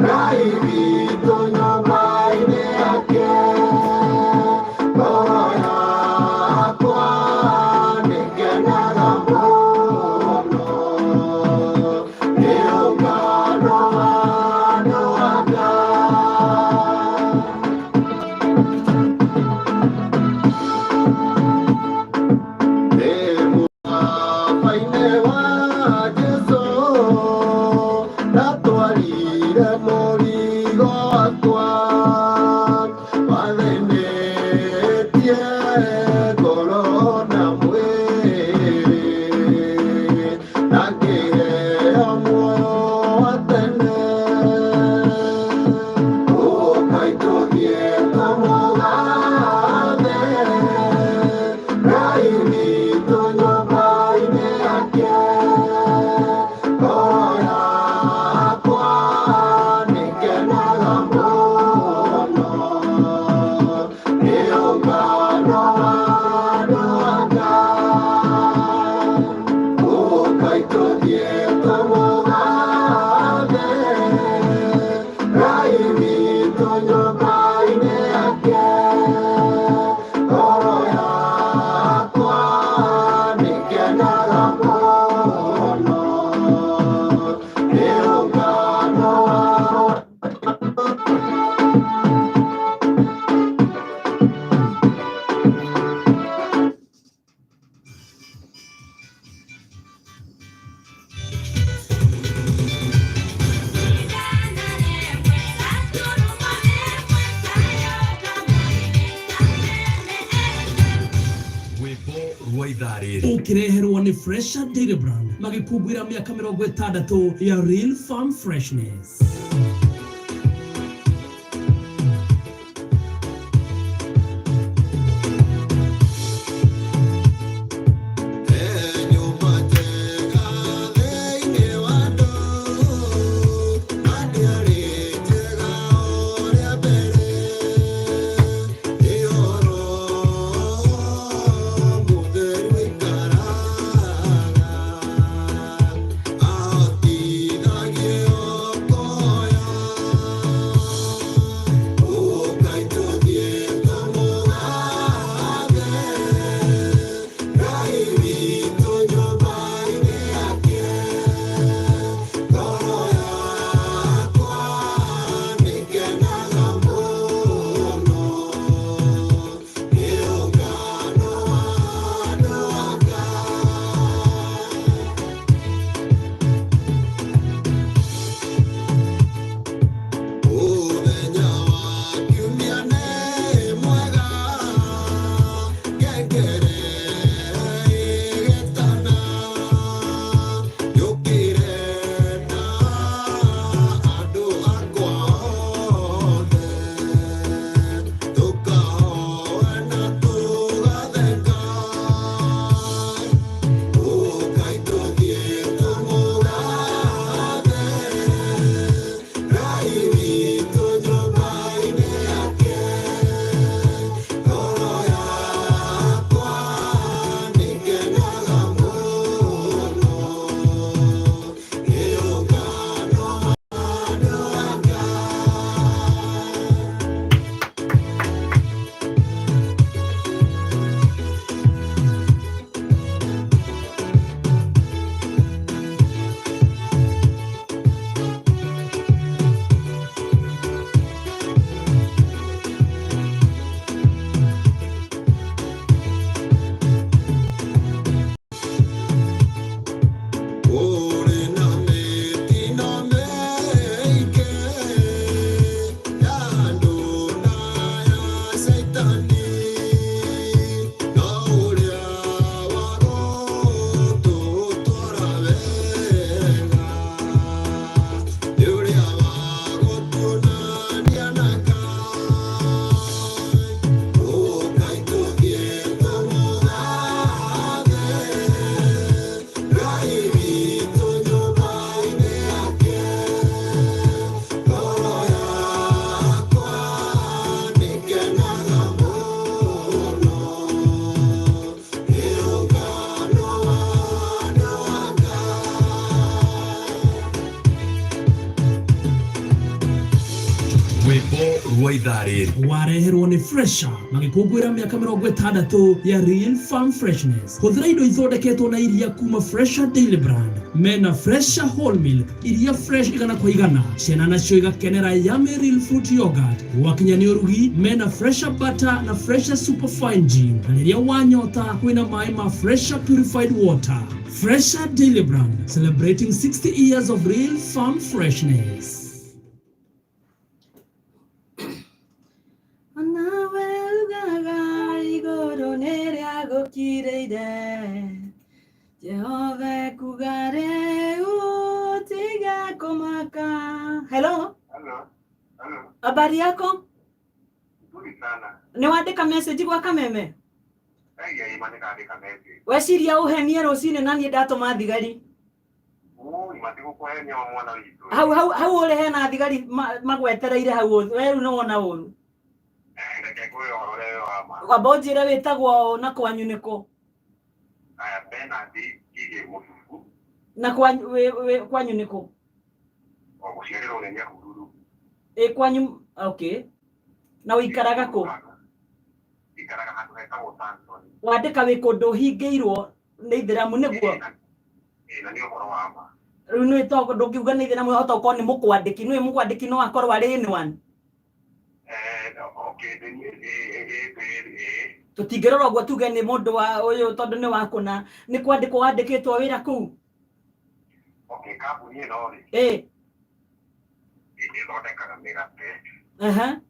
Ngai witũ nyũmba-inĩ yake. Ngoro yakwa nĩngenaga mũno nĩ ũngano wa andũ a Ngai. Nĩ mũtharaba-inĩ wa Jesũ ndatwarire mũrigo wakwa, wathĩnĩtie ngoro na mwĩrĩ, na ngĩheo muoyo wa tene. Ũkai tũthiĩ tũmũgathe Ngai witũ nyũmba-inĩ yake. Ngoro yakwa nĩngenaga mũno. maitũ nyũmba-inĩ yake. Ngoro yakwa nĩkenaga mũno nĩ ũngano wa Rwĩmbo rwa ithaa rĩrĩ Ũkĩreherwo nĩ Fresher Dairy Brand magĩkũngũĩra mĩaka 60 ya Real Farm Freshness. Nyũmba njega thĩinĩ wa andũ, na ndĩarĩ njega ũrĩa mbere. Nĩ ũhoro mũtheru ũikaraga, ahotithagie kũhoya. Ũkai tũthiĩ tũmũgathe Ngai witũ nyũmba-inĩ yake. Ngoro yakwa nĩkenaga mũno nĩ ũngano wa andũ a Ngai. Mũthenya wa kiumia nĩ mwega, ngengere ĩgĩtana, njũkĩre na andũ akwa othe, tũkahoe na tũgatheka. Ũkai tũthiĩ tũmũgathe Ngai witũ nyũmba-inĩ yake. Ngoro yakwa nĩkenaga mũno nĩ ũngano wa andũ a Ngai. Kũrĩ na mĩtino mĩingĩ ya andũ na ya Caitani, no ũrĩa wa gũtũtwara wega nĩ ũrĩa wa gũtuonania na Ngai. Ũkai tũthiĩ tũmũgathe Ngai witũ nyũmba-inĩ yake. Ngoro yakwa nĩkenaga mũno nĩ ũngano wa andũ a Ngai. Rwĩmbo rwa ithaa rĩrĩ Wareherwo nĩ Fresher magĩkũngũĩra mĩaka 60 ya Real Farm Freshness. Hũthĩra indo ithondeketwo na iria kuma Fresher Daily Brand. Mena Fresher Whole Milk, iria fresh 100%. Ciana nacio igakenera Yummy Real Fruit Yogurt. Gwakinya nĩ ũrugi, mena Fresher Butter na Fresher Superfine Gin. Na rĩrĩa wanyota kwĩna maĩ ma Fresher Purified Water. Fresher Daily Brand, celebrating 60 years of real farm freshness. Onawe ugaga igũrũ nĩ rĩagũkirĩire Jehova ekuga rĩu tiga kũmaka. Hello, Halo, halo, habari yako? nzuri sana. Nĩ wandĩka message gwa kameme? Ai ai manika andĩka message. Weciria ũhenie rũcinĩ na niĩ ndatũma thigari. Ui, matigũkũhenia wa mwana witũ. Hau hau hau ũrĩ hena thigari magwetereire hau we rĩu nĩ wona ũru. Reke ngwĩre ũhoro ũrĩa wĩ wa ma. Wamba ũnjĩre wĩtagwo ũ na kwanyu nĩ kũ? Aya, Bernard Ngigĩ Mũtuku, Na kwanyu kwanyu nĩ kũ? o gũciarĩrwo nĩ Nyahururu. Ĩ kwanyu okay na ũikaraga kũ? Ikaraga handũ hetagwo Samson. Wandĩka wĩ kũndũ ũhingĩirwo nĩ ithĩramu nĩguo? Ĩĩ na nĩ ũhoro wa ma. Rĩu nĩ to ndũngiuga nĩ ithĩramu wahota gũkorwo nĩ mũkwandĩki nĩ mũkwandĩki no akorwo arĩ anyone. Okay, ĩ ĩ ĩ Tũtingĩrora ũguo tuge nĩ mũndũ wa ũyũ tondũ nĩ wa kũna nĩ kwandĩkwo wandĩkĩtwo wĩra kũu. Okay, kambuni ĩno rĩ Ĩ ĩthondekaga mĩgate. aha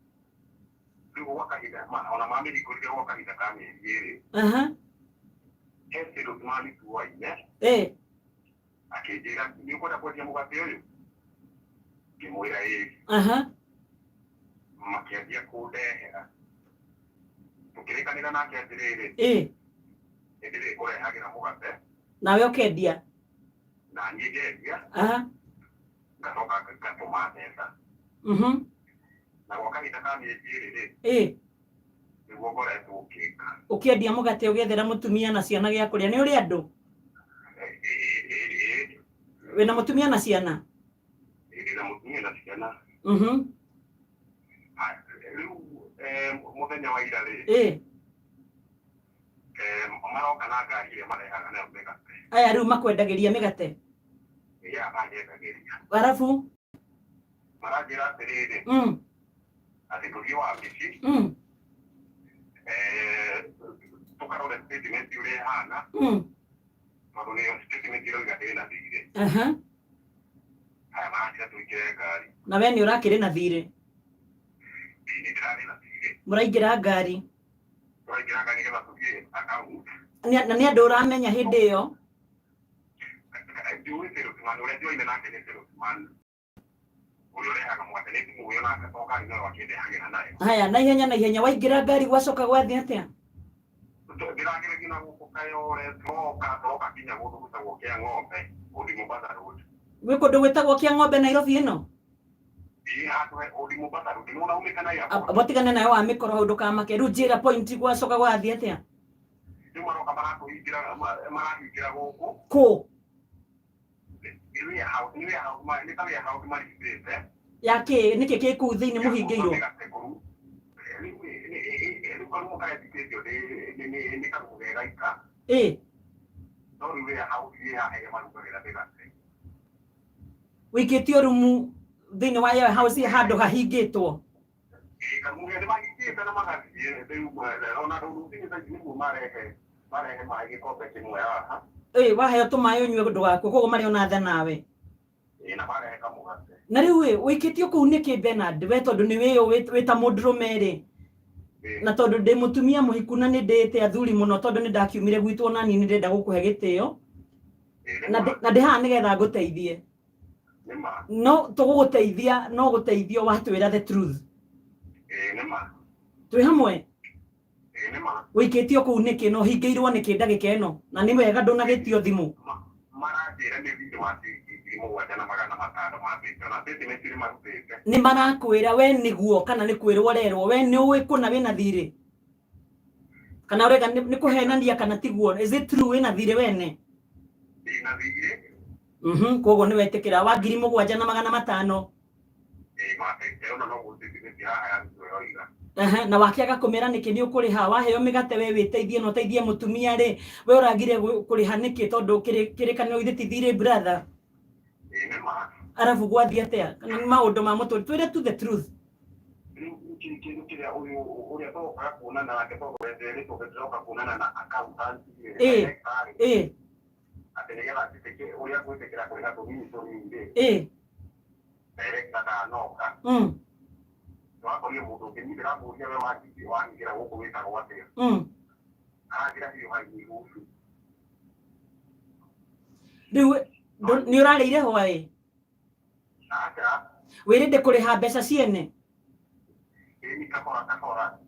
Rĩu gwa kahinda ona mamĩhingũrire gwa kahinda ka mĩeri ĩrĩ. Aha. He salesman tuoaine Ĩ akĩnjĩra nĩ ũkwenda kwendia mũgate ũyũ, ngĩmwĩra ĩĩ. Aha. Makĩanjia kũndehera, tũkĩrĩkanĩra nake atĩrĩrĩ, Ĩ nĩ ndĩrĩkũrehagĩra mũgate nawe ũkendia. Na niĩ ngendia. Aha. Ngacoka ngatũma mbeca. Na gwa kahinda ka mĩeri 2 rĩ, Ĩ nĩguo ngoretwo ngĩka. Ũkĩendia mũgate ũgĩethera mũtumia na ciana gĩa kũrĩa. Nĩ ũrĩ andũ? Ĩĩ. Wĩna mũtumia na ciana? Ndĩ na mũtumia na ciana. Rĩu mũthenya wa ira rĩ, Ĩ maroka na ngari ĩrĩa marehaga nayo mĩgate. Aya rĩu makwendagĩria mĩgate? Ĩrĩa manyendagĩria. Arabu? Maranjĩra atĩrĩrĩ, atĩ tũthiĩ wabici, tũkarore statement ũrĩa ĩhana, tondũ nĩyo statement ĩroiga ndĩ na thirĩ. Aha. Haya, maranjĩra tũingĩre ngari. Na we nĩ ũrakĩrĩ na thirĩ? Ĩĩ, nĩ ndĩrarĩ na thirĩ. Mũraingĩra ngari? Tũraingĩra ngari nĩgetha tũthiĩ account. Na nĩ andũ ũramenya hĩndĩ ĩyo? Njũĩ salesman ũrĩa njoine nake nĩ salesman ũrĩa ũrehaga mũgate, nĩ ndimũĩ onake to ngari noyo akĩndehagĩra nayo. Haya, na ihenya na ihenya, waingĩra ngari gwacoka gwathiĩ atĩa? Ndĩragereria na gũkũ Kayore, tũroka nginya kũndũ gwĩtagwo Kĩa Ng'ombe, Old Mombasa Road. Gwĩ kũndũ gwĩtagwo Kĩa Ng'ombe Nairobi ĩno? Ĩĩ, handũ he Old Mombasa Road, nĩ wona umĩte na airport. Botigane nayo wa mĩkoro hau ndũkamake. Rĩu njĩra point gwacoka gwathiĩ atĩa? Rĩu maroka maratũhingĩra, marahingĩra gũkũ. Kũ? Nĩ warehouse, nĩ warehouse, nĩ ta warehouse marigithĩte. Ya kĩ? Nĩkĩ kĩ kũu thĩinĩ mũhingĩirwo? Mĩgate kũu. Rĩu karumu karĩa njikĩtio nĩ karumu ge gaika. Ĩ No rĩu warehouse ĩ haha ĩrĩa marugagĩra mĩgate. Wĩikĩtio rumu thĩinĩ wa warehouse handũ hahingĩtwo? Ĩ, karumu ge nĩ mahingĩte na magathiĩ rĩu ona rũcinĩ thaa ici nĩguo marehe maĩ gĩkombe kĩmwe haha. Ĩ, waheo tũmaĩ ũnyue ndũgakue, koguo marĩ ona tha nawe. Ĩ, na marehe kamũgate. Na rĩu ĩ wĩikĩtio kũu nĩkĩ Bernard? We tondũ nĩ wĩyũ wĩ ta mũndũrũme rĩ, na tondũ ndĩ mũtumia mũhiku na nĩ ndĩĩte athuri mũno tondũ nĩ ndakiumire gwitũ ona niĩ nĩ ndĩrenda gũkũhe gĩtĩo Ĩ, na ndĩ haha nĩgetha ngũteithie. Nĩma. No tũgũgũteithia no gũteithio watwĩra the truth. Ĩ, nĩma. Twĩ hamwe? Ĩ, nĩma. Wĩikĩtio kũu nĩkĩ na ũhingĩirwo nĩkĩ ndagĩka ĩno? Na nĩ wega ndũnagĩtio thimũ. Maranjĩra nĩ thirĩ wa ciringi 7500 mambĩte na statement nĩ marutĩte. Nĩ marakwĩra we nĩguo kana nĩ kwĩrwo ũrerwo? We nĩ ũĩ kũna wĩna thirĩ? Kana ũrega nĩ kũhenania kana tiguo? Is it true wĩna thirĩ wene? Ndĩna thirĩ. Koguo nĩ wetĩkĩra wa 7500. Ĩ, mambĩte ona no statement haha ya ĩroiga. Aha, na wakĩaga kũmĩra nĩkĩ nĩ ũkũrĩha? Waheo mĩgate we wĩteithie na ũteithie mũtumia rĩ, we ũragire kũrĩha nĩkĩ? Tondũ kĩrĩkanĩro githĩ ti thirĩ, brother? Ĩ, nĩma. Arabu gwathiĩ atĩa? Kana nĩ maũndũ ma mũtũrĩre? Twĩre to the truth. Rĩu kĩndũ kĩrĩa ũyũ ũrĩa tũrokaga kuonana nake, tondũ wetherĩtwo ndĩroka kuonana na accountant rĩ, director rĩ, atĩ nĩgetha njĩtĩkĩre ũrĩa ngwĩtĩkĩra kũrĩha tũnini tũnini rĩ, director ndanoka. Twakorire mũndũ ũngĩ, niĩ ndĩramũria, we wahingĩra gũkũ wĩtagwo atĩa? Aranjĩra hiũ hanyihu. Rĩu nĩ ũrarĩire hwaĩ? Aca. Wĩrĩndĩ kũrĩha mbeca ciene? Ĩni, kahora kahora.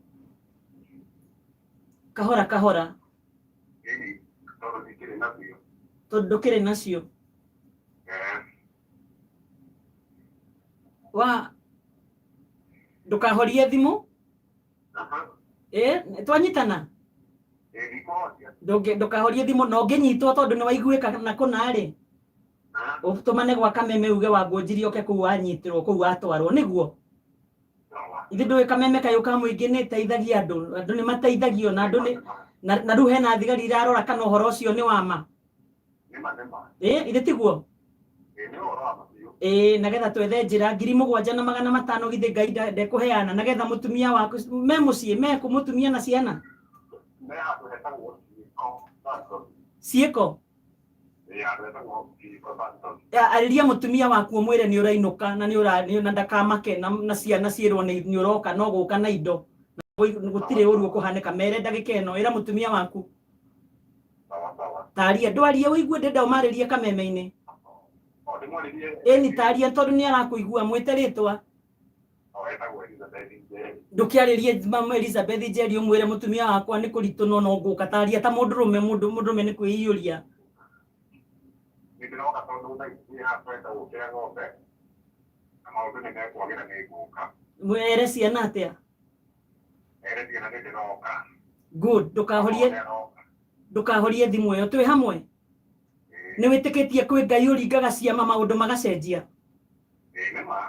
Kahora kahora. Ĩni, tondũ ndikĩrĩ nacio. Tondũ ndũkĩrĩ nacio. Wa ndũkahorie thimũ. Ĩ, twanyitana? Ĩ, ndikũhoria. Ndũkahorie thimũ na ũngĩnyitwo tondũ nĩ waiguĩka na kũna rĩ, ũtũmane gwa kameme uge wa ngũnjiri oke kũu wanyitĩrwo kũu watwarwo nĩguo. Ithe ndũĩ kameme kayũ ka mũingĩ nĩ ĩteithagia andũ, andũ nĩ mateithagio na andũ nĩ na rĩu hena thigari irarora kana ũhoro ũcio nĩ wa ma. Nĩma nĩma. Ĩ ithe tiguo? Ĩĩ nĩ ũhoro wa ma biũ. Ĩĩ nagetha twethe njĩra 7500 githĩ Ngai ndekũheana nagetha mũtumia waku me mũciĩ mekũ mũtumia na ciana? Me handũ hetagwo Ciĩko Samson. Ciĩko? Ĩĩ handũ hetagwo Ciĩko Samson. Arĩria mũtumia waku ũmwĩre nĩ ũrainũka na nĩ ũra na ndakamake na ciana ciĩrwo nĩ ũroka no gũka na indo. Gũtirĩ ũru ũkũhanĩka mere ndagĩka ĩno ĩra mũtumia waku. Sawa sawa. Taria ndwarie ũigue ndĩrenda ũmarĩrie kameme-inĩ. O ndĩmwarĩrie. Ĩni taria tondũ nĩ arakũigua mwĩte rĩtwa. O etagwo Elizabeth Njeri. Ndũkĩarĩrie mama Elizabeth Njeri ũmwĩre mũtumia wakwa nĩ kũritũ no no ngũka taria ta mũndũrũme mũndũrũme nĩ kwĩiyũria. Nĩ ndĩroka tondũ thaa ici haha tũrenda gũkĩra ng'ombe na maũndũ nĩ mekwagĩra nĩ ngũka. Mwere ciana atĩa? Ere ciana nĩ ndĩroka. Good, ndũkahorie ndũkahorie thimũ ĩyo twĩ hamwe. Nĩ wĩtĩkĩtie kwĩ Ngai ũringaga ciama maũndũ magacenjia?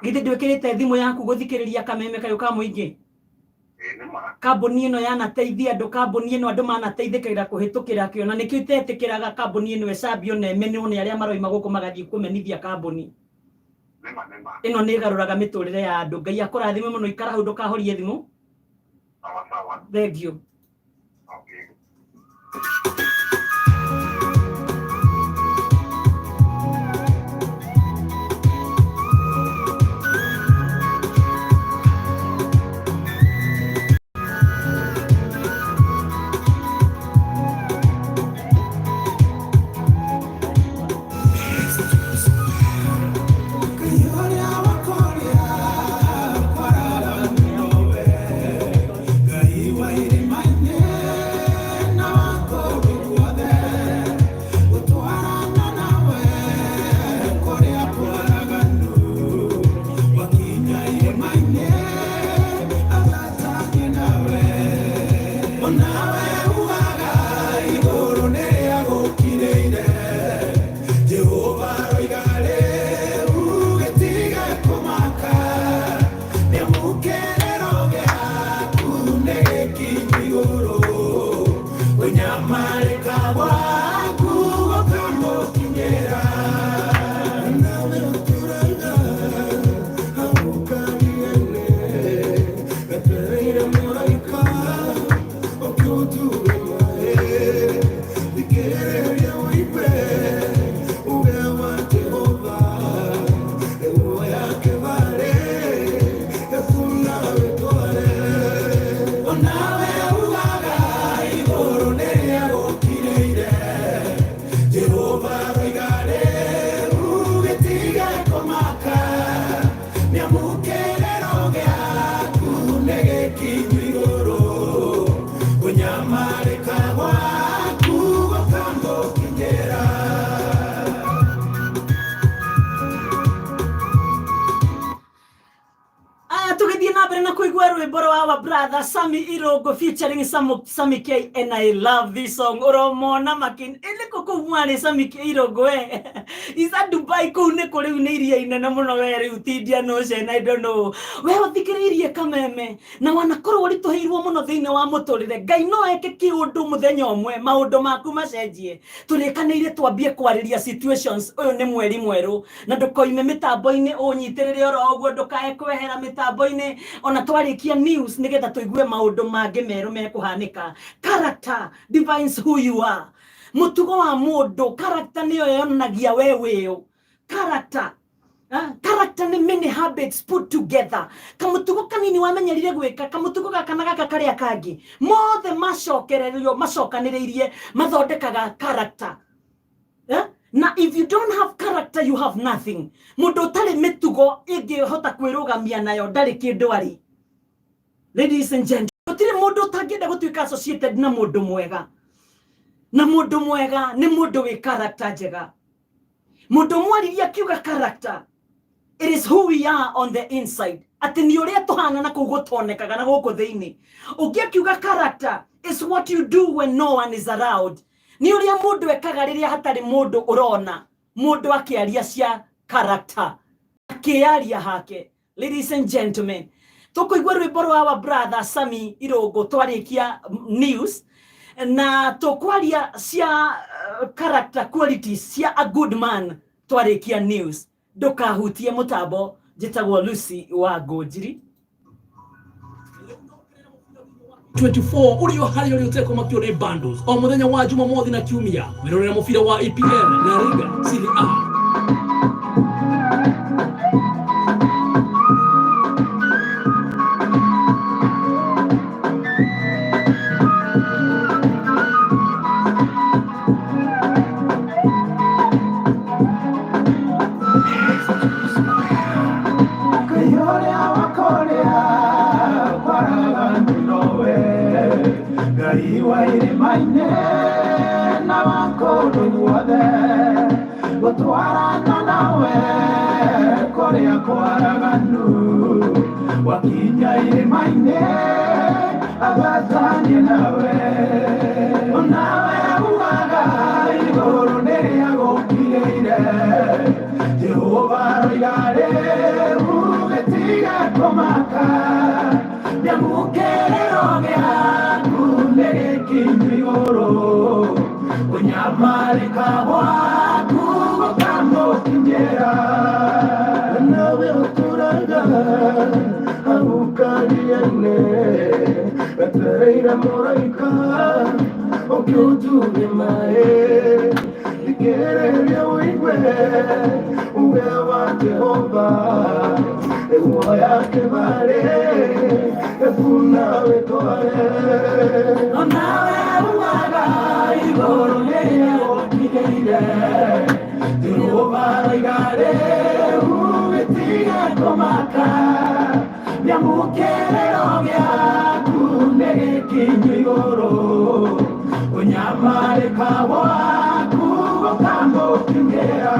Githĩ ndwĩkĩrĩte thimũ yaku gũthikĩrĩria kameme kayũ ka mũingĩ? Kambuni ĩno yanateithia andũ, kambuni ĩno andũ manateithĩkĩra kũhĩtũkĩra kĩo na nĩkĩo itetĩkĩraga kambuni ĩno ĩcambio na ĩmenwo nĩ arĩa maroima gũkũ magathiĩ kũmenithia kambuni. Ĩno nĩ ĩgarũraga mĩtũrĩre ya andũ. Ngai akũrathime mũno, ikara hau ndũkahorie thimũ. Sawa sawa. Thank you. Okay. Aya tũgĩthiĩ na mbere na kũigua rwĩmbo rwa our brother Sammy Irũngũ featuring Sammy K and I love this song. Ũromona makin ĩnĩ kũ kũu mwarĩ Sammy K Irũngũ we. Is that Dubai kũu nĩ kũ rĩu nĩ iria inene mũno we rĩu ti Indian Ocean I don't know. We ũthikĩrĩirie kameme na wanakorwo ũritũhĩirwo mũno thĩinĩ wa mũtũrĩre. Ngai no eke kĩũndũ mũthenya ũmwe maũndũ maku macenjie. Tũrĩkanĩire twambie kwarĩria situations ũyũ nĩ mweri mwerũ na ndũkoime mĩtambo-inĩ ũnyitĩrĩre oro ũguo ndũkae kwehera mĩtambo-inĩ ona twarĩkia news nĩgetha tũigue maũndũ mangĩ merũ mekũhanĩka. Character defines who you are. Mũtugo wa mũndũ, character nĩyo yonanagia we wĩũ. Character. Character nĩ many habits put together. Kamũtugo kanini wamenyerire gwĩka, kamũtugo gaka na gaka karĩa kangĩ, mothe macokererio, macokanĩrĩirie, mathondekaga character. Na if you don't have character you have nothing. Mũndũ ũtarĩ mĩtugo ĩngĩhota kwĩrũgamia nayo ndarĩ kĩndũ arĩ. Ladies and gentlemen, gũtirĩ mũndũ ũtangĩenda gũtuĩka associated na mũndũ mwega. Na mũndũ mwega nĩ mũndũ wĩ character njega. Mũndũ mwaririe akiuga character, it is who we are on the inside. Atĩ nĩ ũrĩa tũhana na kũu gũtonekaga na gũkũ thĩinĩ. Ũngĩ akiuga character is what you do when no one is around. Nĩ ũrĩa mũndũ ekaga rĩrĩa hatarĩ mũndũ ũrona. Mũndũ akĩaria cia character, akĩaria hake. Ladies and gentlemen, Tũkũigua rwĩmbo rwa our brother Sami Irũngũ twarĩkia news, na tũkwaria cia character qualities cia a good man twarĩkia news. Ndũkahutie mũtambo. Njĩtagwo Lucy wa Ngũnjiri. 24 ũrĩ o harĩa ũrĩ ũtekũmakio nĩ bundles o mũthenya wa Jumamothi na Kiumia wĩrorera mũbira wa EPL, La Liga, Serie A. Ngai wa irĩma-inĩ na wa kũndũ guothe, gũtwarana nawe kũrĩa kwaraganu, wakinya irĩma-inĩ agatanie nawe, nawe ugaga igũrũ nĩrĩa gũkirĩire. Jehova roiga rĩu gĩtige kũmaka, nĩamũkĩrĩro gĩaku nĩ gĩkinyu igũrũ, kũnyamarĩka gwaku gũkamũkinyĩra. Nawe ũtũraga hau karia-inĩ, wetereire mũraika ũkĩũnjuge maĩ, thikĩrĩria ũigue uge wa Jehova, nĩguoya kĩbarĩ gĩkuna wĩtware. Nawe ugaga igũrũ nĩrĩa gũkinyĩire, Jehova roiga rĩu gĩtige kũmaka, nĩamũkĩrĩro gĩaku nĩ gĩkinyu igũrũ, kũnyamarĩka gwaku gũkamũkinyĩra.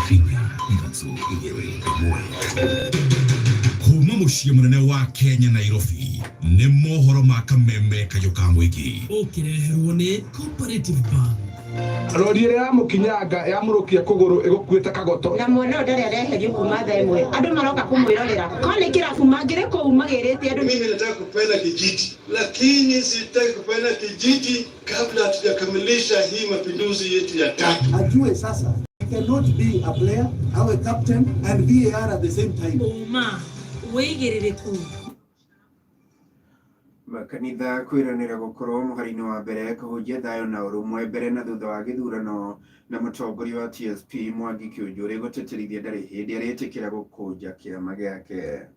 5 4 3 2 1. Kuma mũciĩ mũnene wa Kenya, Nairobi, nĩ mohoro ma Kameme kayũ ka mũingĩ. Ũkĩreherwo nĩ Cooperative Bank. Rori ĩrĩa yamũkinyanga yamũrũkia kũgũrũ ĩgũkuĩte kagoto. Na mwana ũyũ ndarĩ areherio kuma thaa 1, andũ maroka kũmwĩrorera ko nĩ kĩrabu mangĩrĩ kũu magĩrĩte andũ. Mimi nataka kupeana kijiti, lakini sitaki kupeana kijiti kabla hatujakamilisha hii mapinduzi yetu ya tatu. Ajue sasa he cannot be a player, awe captain and VAR at the same time. Ũma wĩigĩrĩrĩku. Makanitha kwĩranĩra gũkorwo mũhari-inĩ wa mbere kũhunjia thayũ na ũrũmwe mbere na thutha wa gĩthurano, na mũtongoria wa TSP Mwangi Kĩũnjũrĩ gũtĩtĩrithia ndarĩ hĩndĩ arĩtĩkĩra gũkũnja kĩama gĩake.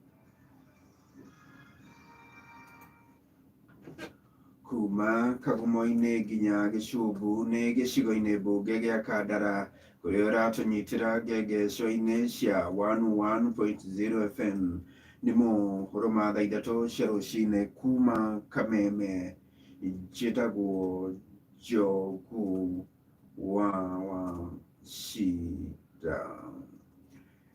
Kuma Kagumo-inĩ nginya Gĩcumbu nĩ gĩcigo-inĩ mbunge gĩa Kandara kũrĩa ũratũnyitĩra ngengeco-inĩ cia 101.0 FM. Nĩ mohoro ma thaa 3 cia rũcinĩ kuma Kameme. Njĩtagwo Njogu wa Wachira.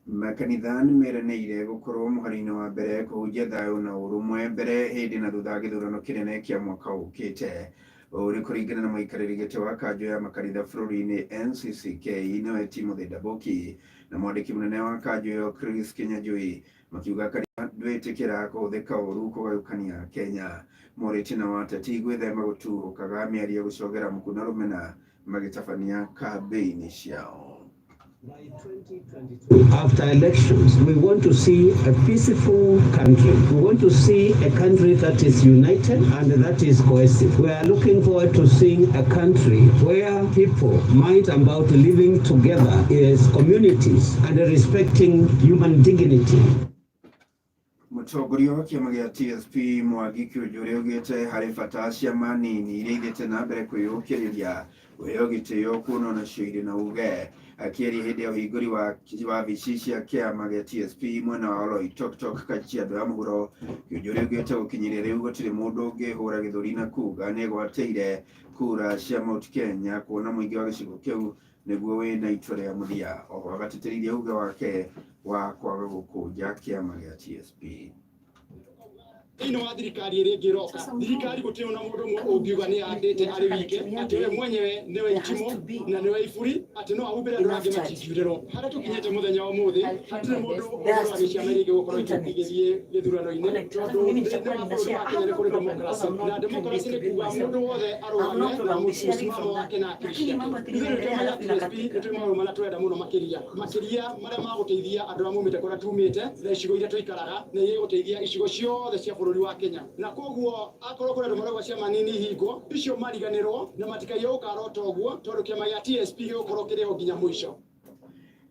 Makanitha nĩ meranĩire gũkorwo mũhari-inĩ wa mbere kũhunjia thayũ na ũrũmwe mbere, hĩndĩ na thutha wa gĩthurano kĩnene kĩa mwaka ũkĩte. Ũũ nĩ kũringana na mũikarĩri gĩtĩ wa kanjũ ya makanitha bũrũri-inĩ NCCK, nĩwe Timothy Ndaboki, na mwandĩki mũnene wa kanjũ ĩyo Chris Kinyanjui, makiuga kanitha ndwĩtĩkĩra kũhũthĩka ũru kũgayũkania Kenya. Morĩtie na wateti gwĩthema gũtuhũkaga mĩario gũcogera mũku na rũmena magĩtabania kambĩini ciao. After elections, we want to see a peaceful country. We want to see a country that is united and that is cohesive. We are looking forward to seeing a country where people mind about living together as communities and respecting human dignity. Mũtongoria wa kĩama gĩa TSP Mwangi Kĩũnjũre augĩte harĩ bata ciama nini iria ithiĩte na mbere kwĩyũkĩrĩria kũheo gĩtĩo kuona onacio irĩ na uge. Akĩaria hĩndĩ ya ũhingũri wa wabici cia kĩama gĩa TSP mwena wa Oloitoktok Kajiado ya mũhuro, Kĩũnjũre augĩte gũkinyĩria rĩu gũtirĩ mũndũ ũngĩhũra gĩthũri na kuga nĩegwatĩire kura cia Mount Kenya kuona mũingĩ wa gĩcigo kĩu nĩguo wĩna itua rĩa mũthia. Oho agatĩtĩrithia uge wake wa kwaga gũkũnja kĩama gĩa TSP. Thĩinĩ wa thirikari ĩrĩa ĩngĩ ĩroka, thirikari gũtirĩ ona mũndũ ũmwe ũngiuga nĩ yandĩte arĩ wike atĩ we mwenyewe nĩwe itimũ na nĩwe iburi atĩ no ahumbĩre andũ angĩ matingiurĩrwo. Harĩa tũkinyĩte mũthenya wa ũmũthĩ hatirĩ mũndũ ũngĩrora gĩciama iria ingĩ gũkorwo igĩthiĩ gĩthurano-inĩ, tondũ thĩinĩ wa bũrũri wa Kenya nĩ kũrĩ democracy, na democracy nĩ kuga mũndũ wothe arũgame na mũsimamo wake na akili ciake. Ithuĩ nĩ kĩama gĩa TSP nĩ twĩ maũndũ marĩa tũrenda mũno makĩria makĩria marĩa magũteithia andũ arĩa maumĩte kũrĩa tumĩte na icigo iria tũikaraga, na iria igũteithia icigo ciothe cia bũrũri wa Kenya. Na koguo akorwo kũrĩ andũ marauga ciama nini ihingwo, icio mariganĩrwo na matikaiye gũkarota ũguo, tondũ kĩama gĩa TSP gĩgũkorwo kĩrĩ ho nginya mũico.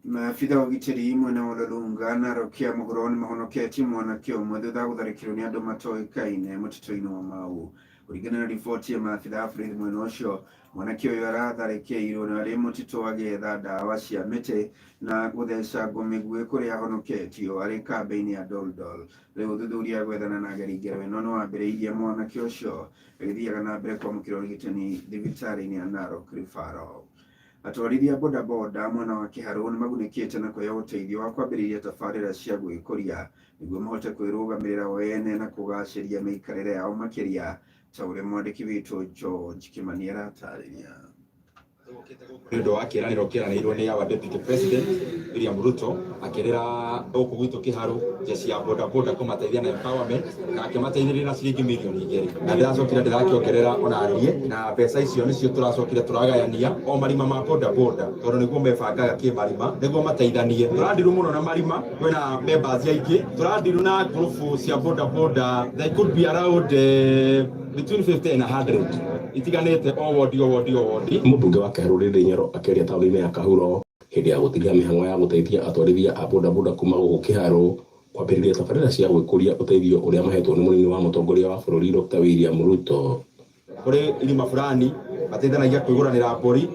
Maabitha a ũgitĩri mwena wa Ololunga Narok ya mũhuro nĩ mahonoketie mwanake ũmwe thutha wa gũtharĩkĩrwo nĩ andũ matoĩkaine mũtitũ-inĩ wa Mau. Kũringana na riboti ya maabitha a borithi mwena ũcio, mwanake ũyũ aratharĩkĩirwo arĩ mũtitũ agĩetha ndawa cia mĩtĩ na gũthecangwo mĩguĩ kũrĩa ahonoketio arĩ kambĩ-inĩ ya Doldol. Rĩu ũthuthuria gwethana na ageri ngero ĩno nĩ wambĩrĩirie mwanake ũcio agĩthiaga na mbere kwamũkĩra ũrigitani thibitarĩ-inĩ ya Narok Referral. Atwarithia a bodaboda mwena wa Kĩharũ nĩ magunĩkĩte na kũheo ũteithio wa kwambĩrĩria tabarĩra cia gwĩkũria nĩguo mahote kwĩrũgamĩrĩra o ene na kũgacĩria mĩikarĩre yao makĩria ta ũrĩa mwandĩki witũ George Kĩmani aratarĩria. Nĩ ũndũ wa kĩĩranĩro kĩranĩirwo nĩ our deputy president William Ruto akĩrĩra gũkũ gwitũ Kĩharũ jeshi ya boda boda kũmateithia na empowerment na akĩmateithĩrĩria na ciringi mirioni 2, na ndĩracokire ndĩrakĩongerera ona niĩ na mbeca icio nĩcio tũracokire tũragayania o marima ma boda boda tondũ nĩguo mebangaga kĩmarima nĩguo mateithanie. Tũrandiru mũno na marima, kwĩna members aingĩ tũrandiru na ngurubu cia boda boda, they could be around between 50 and 100 itiganĩte o wodi o wodi o wodi. Mũmbunge wa Kĩharũ Ndindi Nyoro akĩaria taũni-inĩ ya Kahuro hĩndĩ ya gũtiga mĩhang'o ya gũteithia atwarithia a bodaboda kuma gũkũ Kĩharũ kwambĩrĩria tabarĩra cia gwĩkũria ũteithio ũrĩa mahetwo nĩ mũnini wa mũtongoria wa bũrũri Dr William Ruto. Kũrĩ irima fulani mateithanagia kwĩgũranĩra mbũri,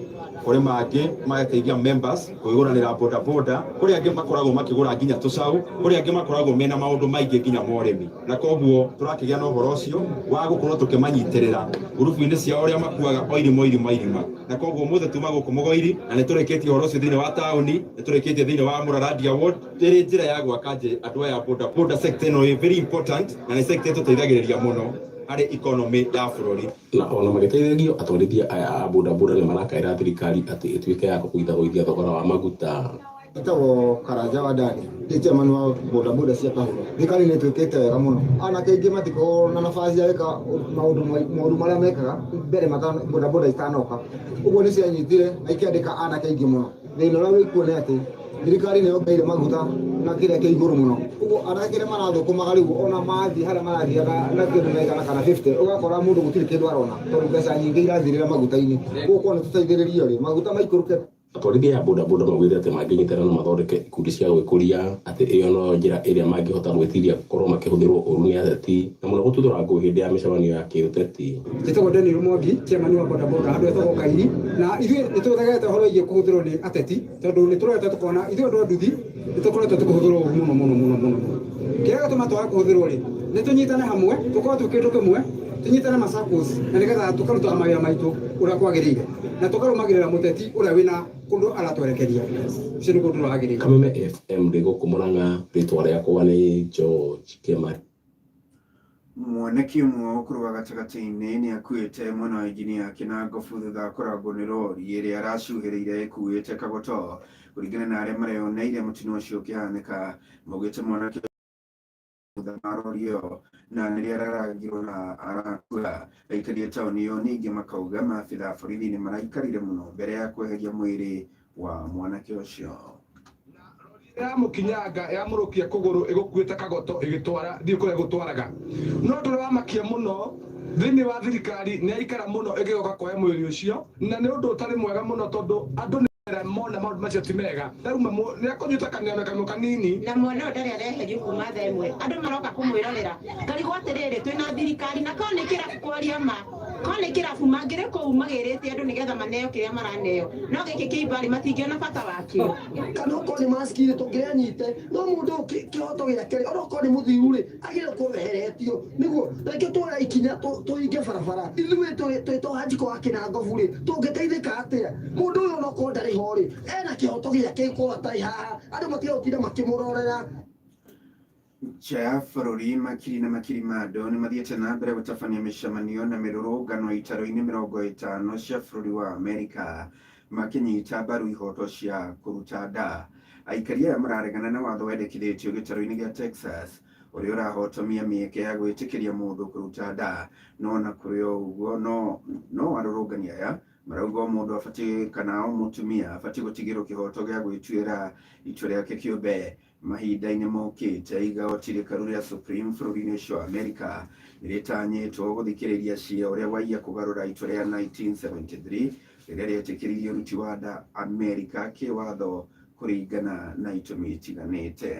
kũrĩ mangĩ magateithia members kwĩgũranĩra boda boda, kũrĩ angĩ makoragwo makĩgũra nginya tũcaũ, kũrĩ angĩ makoragwo mena maũndũ maingĩ nginya ma ũrĩmi, na koguo tũrakĩgĩa na ũhoro ũcio wa gũkorwo tũkĩmanyitĩrĩra ngurubu-inĩ ciao ũrĩa makuaga o irima o irima o irima. Na koguo ũmũthĩ tuma gũkũ Mũgoiri na nĩ tũrĩkĩtie ũhoro ũcio thĩinĩ wa taũni, nĩ tũrĩkĩtie thĩinĩ wa Mũrarandia ward, ĩrĩ njĩra ya gwaka andũ aya boda boda. Sector ĩno ĩ very important na nĩ sector ĩtũteithagĩrĩria mũno harĩ economy ya bũrũri. Na ona magĩteithagio, atwarithia aya a bodaboda nĩ marakaĩra thirikari atĩ ĩtuĩke ya kũgũithagũithia thogora wa maguta. Njĩtagwo Karanja wa Dani, ndĩ chairman wa bodaboda cia Kahuro. Thirikari nĩ ĩtwĩkĩte wega mũno, anake aingĩ matikoragwo na nabathi ya gwĩka maũndũ moru marĩa mekaga mbere bodaboda itanoka. Ũguo nĩ cianyitire na ikĩandĩka anake aingĩ mũno. Thĩna ũrĩa wĩkuo nĩ atĩ thirikari nĩ yongereire maguta na kĩrĩa kĩa igũrũ mũno. Ũguo anake arĩa marathũkũmaga rĩu ona mathiĩ harĩa marathiaga na kĩndũ na 100 kana 50, ũgakora mũndũ gũtirĩ kĩndũ arona tondũ mbeca nyingĩ irathirĩra maguta-inĩ. Ũguo korwo nĩ tũteithĩrĩrio rĩ, maguta maikũrũke. Atwarithia a bodaboda maugĩte atĩ mangĩnyitana na mathondeke ikundi cia gwĩkũria atĩ ĩyo noyo njĩra ĩrĩa mangĩhota gwĩtiria gũkorwo makĩhũthĩrwo ũru nĩ ateti na mũno gũtuthũra ngũĩ hĩndĩ ya mĩcemanio ya kĩũteti. Njĩtagwo Daniel Mwangi, chairman wa bodaboda handũ hetagwo Kairi, na ithuĩ nĩ tũregete ũhoro wĩgiĩ kũhũthĩrwo nĩ ateti tondũ nĩ tũrorete tũkona ithuĩ andũ a nduthi nĩ tũkoretwo tũkĩhũthĩrwo ũru mũno mũno mũno mũno mũno. Kĩrĩa gĩatũma twage kũhũthĩrwo rĩ, nĩ tũnyitane hamwe tũkorwo twĩ kĩndũ kĩmwe, tũnyitane ma SACCOs na nĩgetha tũkarutaga mawĩra maitũ ũrĩa kwagĩrĩire na tũkarũmagĩrĩra mũteti ũrĩa wĩna kũndũ aratwerekeria. Ũcio nĩguo ũndũ ũrĩa wagĩrĩire. Kameme FM ndĩ gũkũ Murang'a, rĩtwa rĩakwa nĩ George Kĩmani. Mwanake ũmwe wa ũkũrũ wa gatagatĩ-inĩ nĩ akuĩte mwena wa injinia Kĩnangobu thutha wa kũrangwo nĩ rori ĩrĩa aracuhĩrĩire ĩkuĩte kagoto. Kũringana na arĩa mareyoneire mũtino ũcio ũkĩhanĩka, maugĩte mwanake thutha wa rori ĩyo na nĩrĩo ararangirwo na arakua. Aikari a taũni ĩyo ningĩ makauga maabitha a borithi nĩ maraikarire mũno mbere ya kweheria mwĩrĩ wa mwanake ũcio. Yamũkinyanga yamũrũkia kũgũrũ ĩgũkuĩte kagoto ĩgĩtwara thiĩ kũrĩa ĩgũtwaraga no ũndũ ũrĩa wamakia mũno thĩinĩ wa thirikari nĩ yaikara mũno ĩgĩgoka kuoya mwĩrĩ ũcio na nĩ ũndũ ũtarĩ mwega mũno tondũ andũ nĩ mona maũndũ macio ti mega ndauma nĩ akũnyuĩte kanyama kamwe kanini na mwana ũyũ ndarĩ areherio kuma thaa ĩmwe andũ maroka kũmwĩrorera ngarigwo atĩrĩrĩ twĩna thirikari na korwo nĩ kĩrabu kwaria ma korwo nĩ kĩrabu mangĩrĩ kũu magĩrĩte andũ nĩgetha maneo kĩrĩa maraneo no gĩkĩ kĩ ibarĩ matingĩona bata wakĩo kana okorwo nĩ maski rĩ tũngĩrĩ anyite no mũndũ ũyũ kĩhoto gĩake rĩ ona okorwo nĩ mũthiu rĩ agĩrĩirwo kweheretio nĩguo na nĩkĩo tuoya ikinya tũhinge barabara ithuĩ twĩ Wanjikũ wa Kĩnangobu rĩ tũngĩteithĩka atĩa mũndũ ũyũ ona okorwo ndarĩ ho rĩ ena kĩhoto gĩake gũkorwo atarĩ haha andũ matige gũtinda makĩmũrorera. Nja ya bũrũri makiri na makiri ma andũ nĩ mathiĩte na mbere gũtabania mĩcemanio na mĩrũrũngano itaro-inĩ 50 cia bũrũri wa Amerika makĩnyita mbaru ihoto cia kũruta nda. Aikari aya mararegana na watho wendekithĩtio gĩtarũ-inĩ gĩa Texas ũrĩa ũrahotomia mĩeke ya gwĩtĩkĩria mũndũ kũruta nda. No ona kũrĩ o ũguo no arũrũngani aya marauga o mũndũ abatiĩ kana o mũtumia abatiĩ gũtigĩrwo kĩhoto gĩa gwĩtuĩra itua rĩake kĩũmbe. Mahinda-inĩ mokĩte igoti rĩkaru rĩa Supreme bũrũri-inĩ ũcio wa Amerika nĩrĩtanyĩtwo gũthikĩrĩria cira ũrĩa waiya kũgarũra itua rĩa 1973 rĩrĩa rĩetĩkĩririe ũruti wa nda Amerika kĩwatho kũringana na itũmi itiganĩte.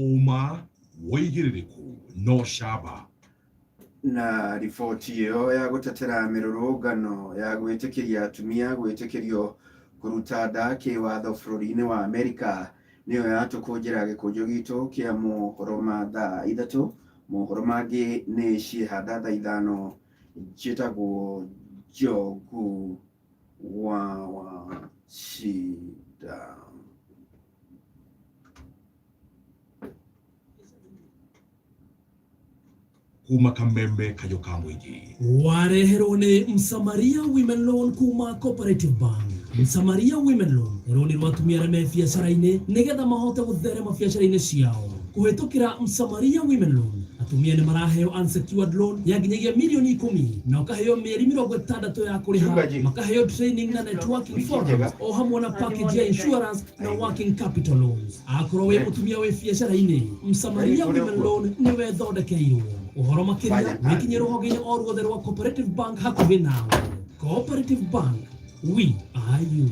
Ũma wĩigĩrĩrĩku no camba. Na riboti ĩyo ya gũtetera mĩrũrũngano ya gwĩtĩkĩria atumia gwĩtĩkĩrio kũruta nda kĩwatho bũrũri-inĩ wa Amerika nĩyo yatũkũnjĩra gĩkũnjo gitũ kĩa mohoro ma thaa ithatũ. Mohoro mangĩ nĩ ciĩhanda thaa ithano njĩtagwo Njogu wa Wachira. Kuma kameme kayo ka mũingĩ. Wareherwo nĩ Msamaria Women Loan kuma Cooperative Bank. Msamaria Women Loan rũni rwa atumia arĩa me biacara-inĩ nĩgetha mahote gũtherema biacara-inĩ ciao. Kũhĩtũkĩra Msamaria Women Loan atumia nĩ maraheo unsecured loan ya nginyagia milioni 10 na ũkaheo mĩeri 60 ya kũrĩha, Mchungaji. makaheo training na networking Wiki forums njega. o hamwe na package ya insurance na working capital loans. Akorwo wĩ mũtumia wĩ biacara-inĩ, Msamaria Ũrĩa Women ũkuo. Loan nĩwe thondekeirwo. Ũhoro makĩria Fanya wĩkinyie rũhonge-inĩ o ruothe rwa Cooperative Bank hakuhĩ nawe. Cooperative Bank, we are you.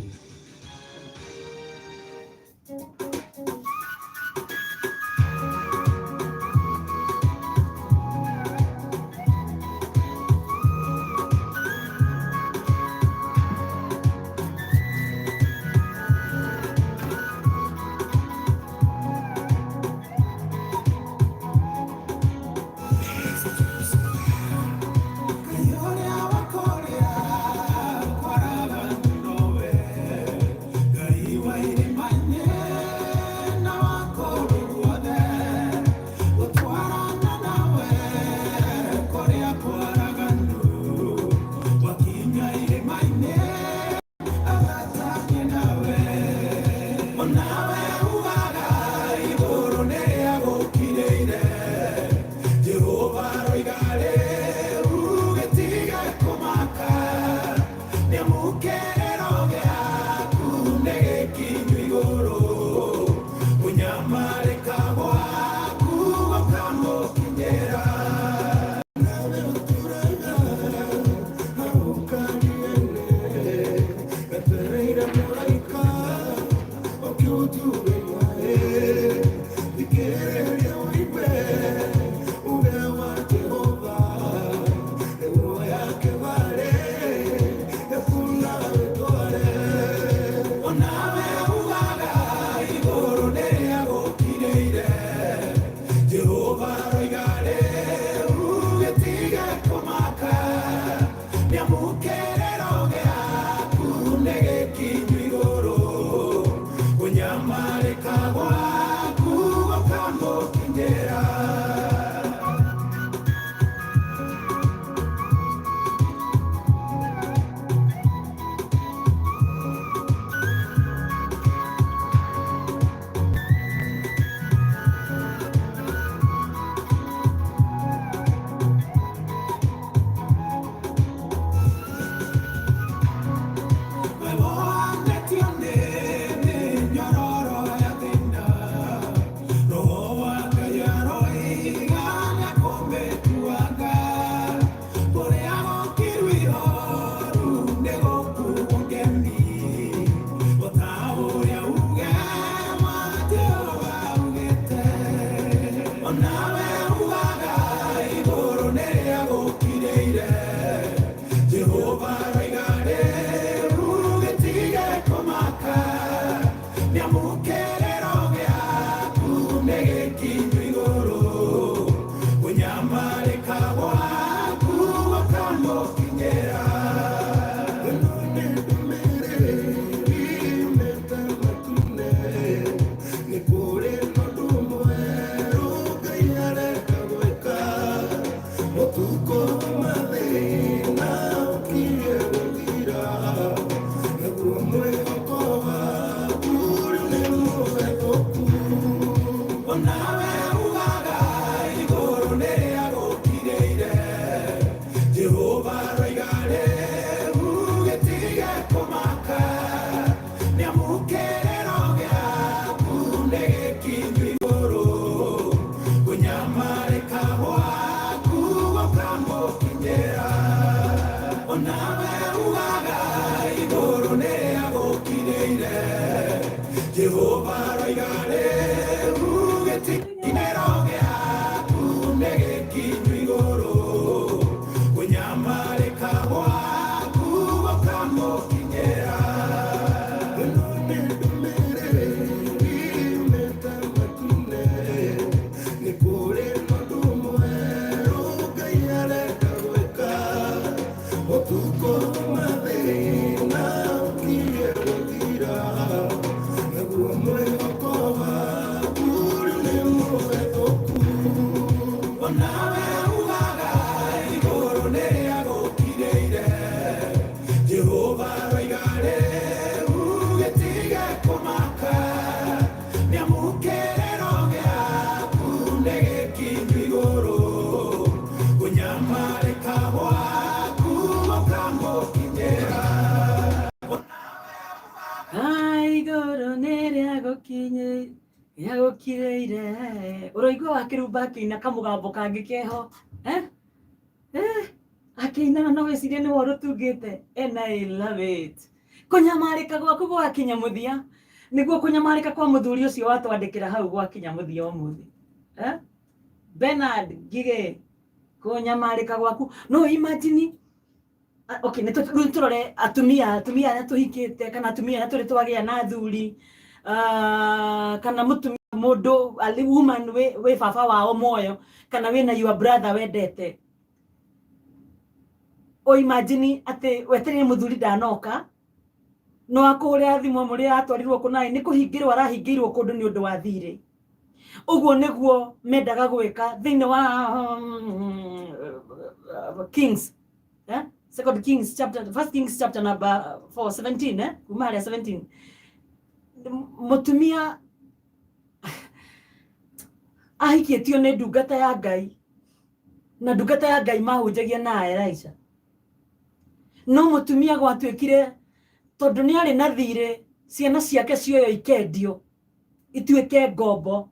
Onawe ugaga igũrũ nĩrĩagũkinyĩire. Jehova aroiga rĩu gĩtige kũmaka, nĩamu kĩrĩro gĩaku nĩ gĩkinyu igũrũ. Kũnyamarĩka gwaku gũkamũkinyĩra. Onawe ugaga igũrũ nĩrĩagũkinyĩire. Jehova aroiga rĩu gĩtikĩro gĩaku nĩ gĩkinyu igũrũ. Kũnyamarĩka gwaku gũkamũkinyĩra. Ĩno nĩ ndũmĩrĩri yumĩte matu-inĩ, nĩ kũrĩ ũndũ mwerũ Ngai arenda gwĩka. Ũtukũ mathĩna ũkirie gũthira, naguo mwĩhoko waku rĩu nĩ mũhĩtũku. Onawe ugaga igũrũ nĩrĩagũkinyĩire. Jehova aroiga rĩu gĩtige kũmaka, nĩamu kĩrĩro gĩaku nĩ gĩkinyu igũrũ. Kũnyamarĩka gwaku gũkamũkinyĩra. Igũrũ nĩrĩagũkinyĩire. Ũraigua wakĩrumba akĩina kamũgambo kangĩ keho, eh? Eh? Akĩinaga no wĩcirie nĩwe ũrũtungĩte. And I love it. Kũnyamarĩka gwaku gwakinya mũthia, nĩguo kũnyamarĩka kwa mũthuri ũcio watwandĩkĩra hau gwakinya mũthia ũmũthĩ, eh? Bernard Ngigĩ, kũnyamarĩka gwaku no imagine. Okay, nĩ rĩu tũrore atumia, atumia arĩa tũhikĩte kana atumia arĩa tũrĩ twagĩa na athuri, kana mũtumia mũndũ a woman wĩ baba wao muoyo kana wĩna your brother wendete. O imagine atĩ wetereire mũthuri ndanoka, no akũhũrĩra thimũ amũrĩre atwarirwo kũna, nĩ kũhingĩrwo arahingĩirwo kũndũ nĩ ũndũ wa thirĩ. Ũguo nĩguo mendaga gwĩka thĩinĩ wa Kings, eh? Second Kings chapter, First Kings chapter number 4 17, eh? Kuma harĩa 17, mũtumia ahikĩtio nĩ ndungata ya Ngai, na ndungata ya Ngai mahunjagia na Elisha, no mũtumia gwatuĩkire tondũ nĩ arĩ na thirĩ, ciana ciake cioyo ikendio ituĩke ngombo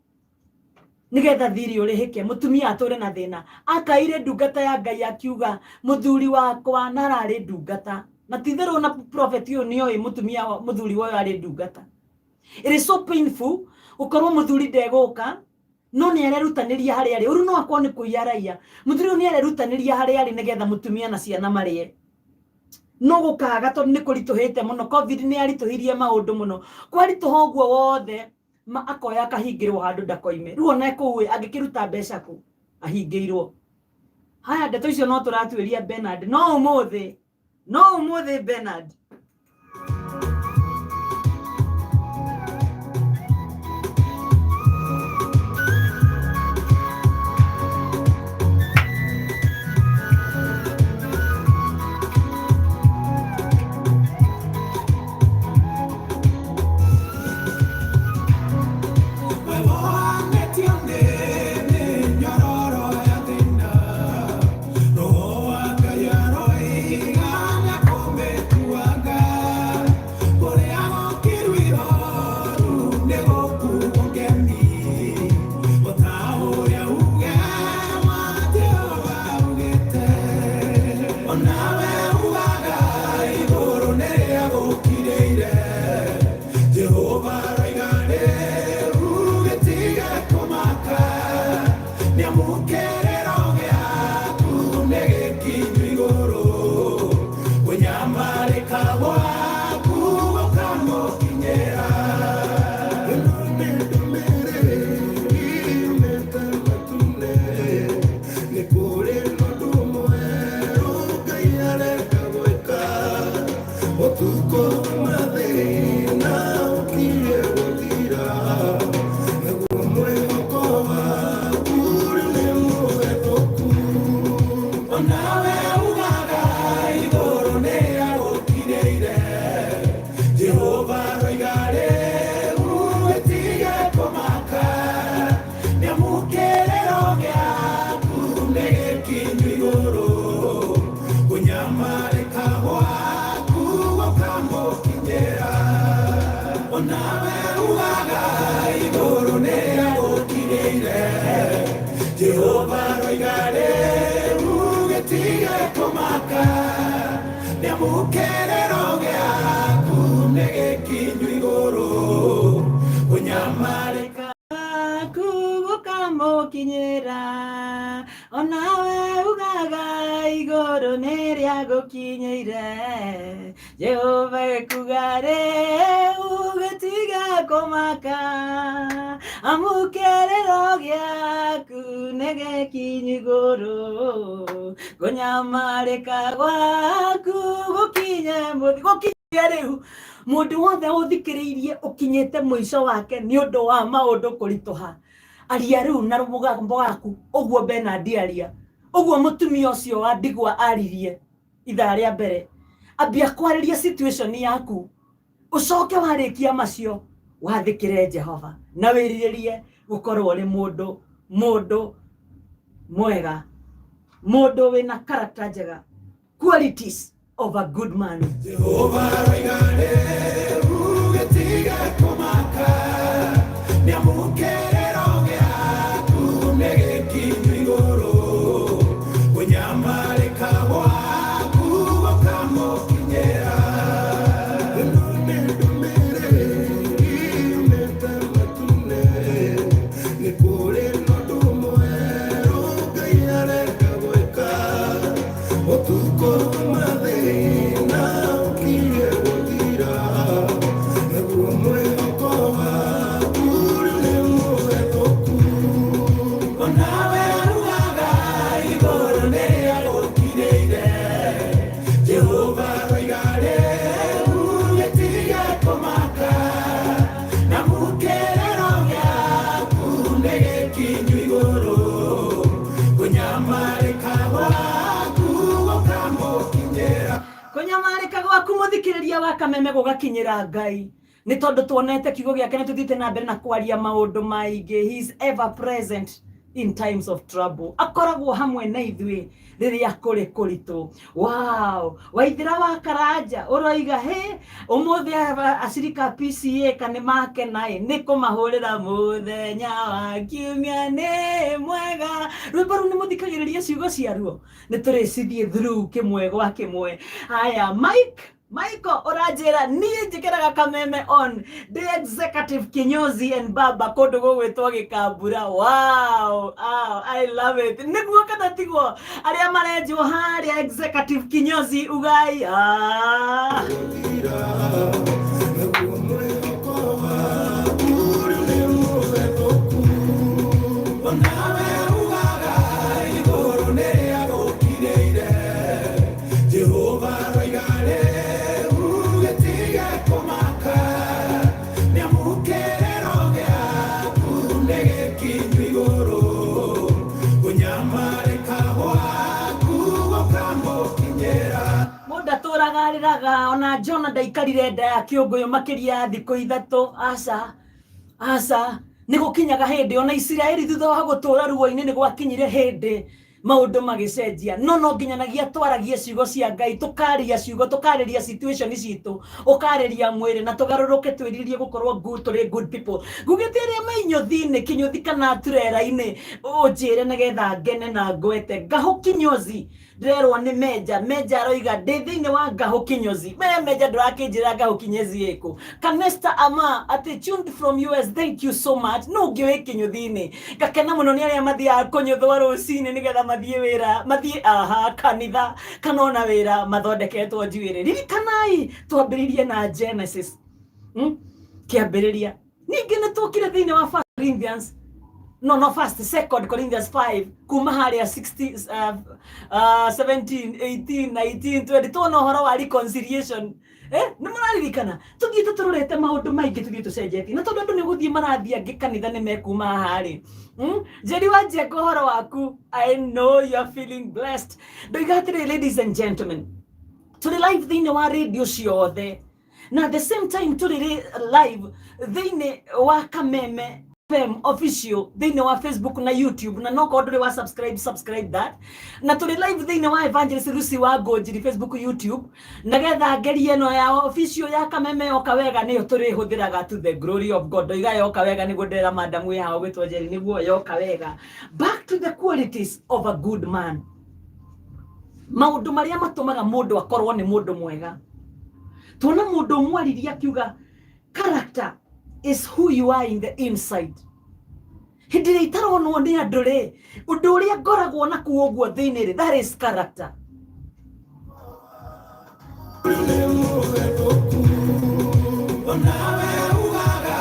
nigetha thiri ũrĩhĩke, mũtumia atũre na thĩna. Akaire ndungata ya Ngai akiuga, mũthuri wakwa na ararĩ ndungata, na titherũ na prophet ũyũ nĩoĩ mũtumia mũthuri wa ũyũ arĩ ndungata. It is so painful gũkorwo mũthuri ndegũka, no nĩ arerutanĩria harĩa arĩ. Ũru no akorwo nĩ kũiya araiya, mũthuri ũyũ nĩ arerutanĩria harĩa arĩ nĩgetha mũtumia na ciana marĩe, no gũkaga tondũ nĩ kũritũhĩte mũno. Covid nĩ yaritũhirie maũndũ mũno. Kwaritũha ũguo wothe, ma akoya akahingĩrwo handũ ndakoime. Rĩu ona kũu ĩ, angĩkĩruta mbeca kũ ahingĩirwo? Haya, ndeto icio no tũratuĩria Bernard, no ũmũthĩ, no ũmũthĩ Bernard. Wewohanĩtio nĩ mĩnyororo ya thĩna, Roho wa Ngai aroiga nĩekũmĩtuanga. gũkamũkinyĩra onawe ugaga igũrũ nĩ rĩa gũkinyĩire Jehova ekuga rĩu gĩtiga kũmaka amu kĩrĩro gĩaku nĩ gĩkinyu igũrũ kũnyamarĩka gwaku gũkinye mũthi gũkinye rĩu mũndũ wothe ũthikĩrĩirie ũkinyĩte mũico wake nĩ ũndũ wa maũndũ kũritũha aria rĩu na mũgambo waku ũguo Bernard aria ũguo mũtumia ũcio wa ndigwa aririe ithaa rĩa mbere ambia kwarĩria situation yaku ũcoke warĩkia macio wathĩkĩre Jehova na wĩrirĩrie gũkorwo ũrĩ mũndũ mũndũ mwega mũndũ wĩna character njega qualities of a good man. Jehova aroiga rĩu gĩtige kũmaka nĩ amu kĩrĩro gĩaku nĩ gĩkinyu igũrũ kũnyamarĩka gwaku gũkamũkinyĩra ĩno nĩ ndũmĩrĩri yumĩte matu-inĩ nĩ kũrĩ na ũndũ mwerũ Ngai arenda gwĩka ũtukũ mathĩna ũkirie gũthira naguo mwĩhoko waku rĩu nĩ mũhĩtũku onawe ugaga igũrũ nĩ rĩagũkinyĩire Jehova aroiga rĩu gĩtige kũmaka na mũkĩrĩro gĩaku nĩ gĩkinyu igũrũ kũnyamarĩka gwaku gũkamũkinyĩra Kũnyamarĩka gwaku mũthikĩrĩria wa kameme gũgakinyĩra Ngai nĩ tondũ tuonete kiugo gĩake nĩ tũthiĩte na mbere na kwaria maũndũ maingĩ. He is ever present in times of trouble, akoragwo hamwe na ithuĩ rĩrĩa kũrĩ kũritũ. Wow, Waithĩra wa Karanja ũroiga hĩ ũmũthĩ acirika a PCA ka nĩ makena ĩ nĩ kũmahũrĩra mũthenya wa kiumia nĩ mwega. Rwĩmbo rũu nĩ mũthikagĩrĩria ciugo ciaruo, nĩ tũrĩcithiĩ through kĩmwe gwa kĩmwe. Haya, Mike Michael ũranjĩra niĩ njĩkĩraga kameme on the executive kinyozi and baba kũndũ gũgwĩtwo gĩkambura. Wow, wow, I love it. Nĩguo kana tiguo arĩa marenjwo harĩa executive kinyozi ugai ah. naguo mwĩhoko waku rĩu nĩ mũhĩtũku onawe ugaga igũrũ nĩ rĩagũkinyĩire Jehova aroiga rĩu gĩtige kũmaka nĩ amu kĩrĩro gĩaku nĩ gĩkinyu igũrũ kũnyamarĩka gwaku gũkamũkinyĩra Mũndũ atũraga arĩraga ona Jona ndaikarire nda ya kĩũngũyũ makĩria ya thikũ ithatũ aca aca nĩ gũkinyaga hĩndĩ ona Isiraeli thutha wa gũtũra ruo-inĩ nĩ gwakinyire hĩndĩ maũndũ magĩcenjia no no nginyanagia twaragie ciugo cia Ngai tũkaria ciugo tũkarĩria situation citũ ũkarĩria mwĩrĩ na tũgarũrũke twĩrirĩrie gũkorwo good, tũrĩ good people ngugĩte arĩa me inyũthi-inĩ kĩnyũthi kana turera-inĩ ũnjĩre nĩgetha ngene na ngwete ngahũ kinyozi ndĩrerwo nĩ menja menja aroiga ndĩ thĩinĩ wa ngahũ kinyozi me menja ndũrakĩnjĩra ngahũ kinyozi ĩkũ Kanesta ama atĩ tuned from US thank you so much no ũngĩ wĩ kĩnyũthi-inĩ ngakena mũno nĩ arĩa mathiaga kũnyũthwo rũcinĩ nĩgetha mathiĩ wĩra mathiĩ aha kanitha kana ona wĩra mathondeketwo njuĩrĩ ririkanai twambĩrĩirie na Genesis Kĩambĩrĩria ningĩ nĩ tũkire thĩinĩ wa First Corinthians no no first second Corinthians 5 kuma harĩa 60 17 18 19 20 tuona ũhoro wa reconciliation nĩ mũraririkana tũthiĩte tũrorete maũndũ maingĩ tũthiĩ tũcenjetie na tondũ andũ nĩ gũthiĩ marathiĩ angĩ kanitha nĩ mekuma haha rĩ Njeri wa Njenga ũhoro waku I know you are feeling blessed ndoiga atĩrĩ ladies and gentlemen tũrĩ live thĩinĩ wa radio ciothe na at the same time tũrĩ live thĩinĩ wa Kameme FM official thĩinĩ wa Facebook na YouTube na no korwo ndũrĩ wa subscribe subscribe that na tũrĩ live thĩinĩ wa Evangelist Lucy wa Ngũnjiri Facebook YouTube na getha ngerie ĩno ya official ya Kameme yoka wega nĩyo tũrĩhũthĩraga to the glory of God ndoiga yoka wega nĩguo ndĩrera madam wĩ haha ũgwĩtwo Njeri nĩguo yoka wega back to the qualities of a good man maũndũ marĩa matũmaga mũndũ akorwo nĩ mũndũ mwega tuona mũndũ ũmwe aririe akiuga character is who you are in the inside. Hĩndĩ ĩrĩa itaronwo nĩ andũ rĩ, ũndũ ũrĩa ngoragwo nakuo ũguo thĩinĩ rĩ, that is character. Onawe ugaga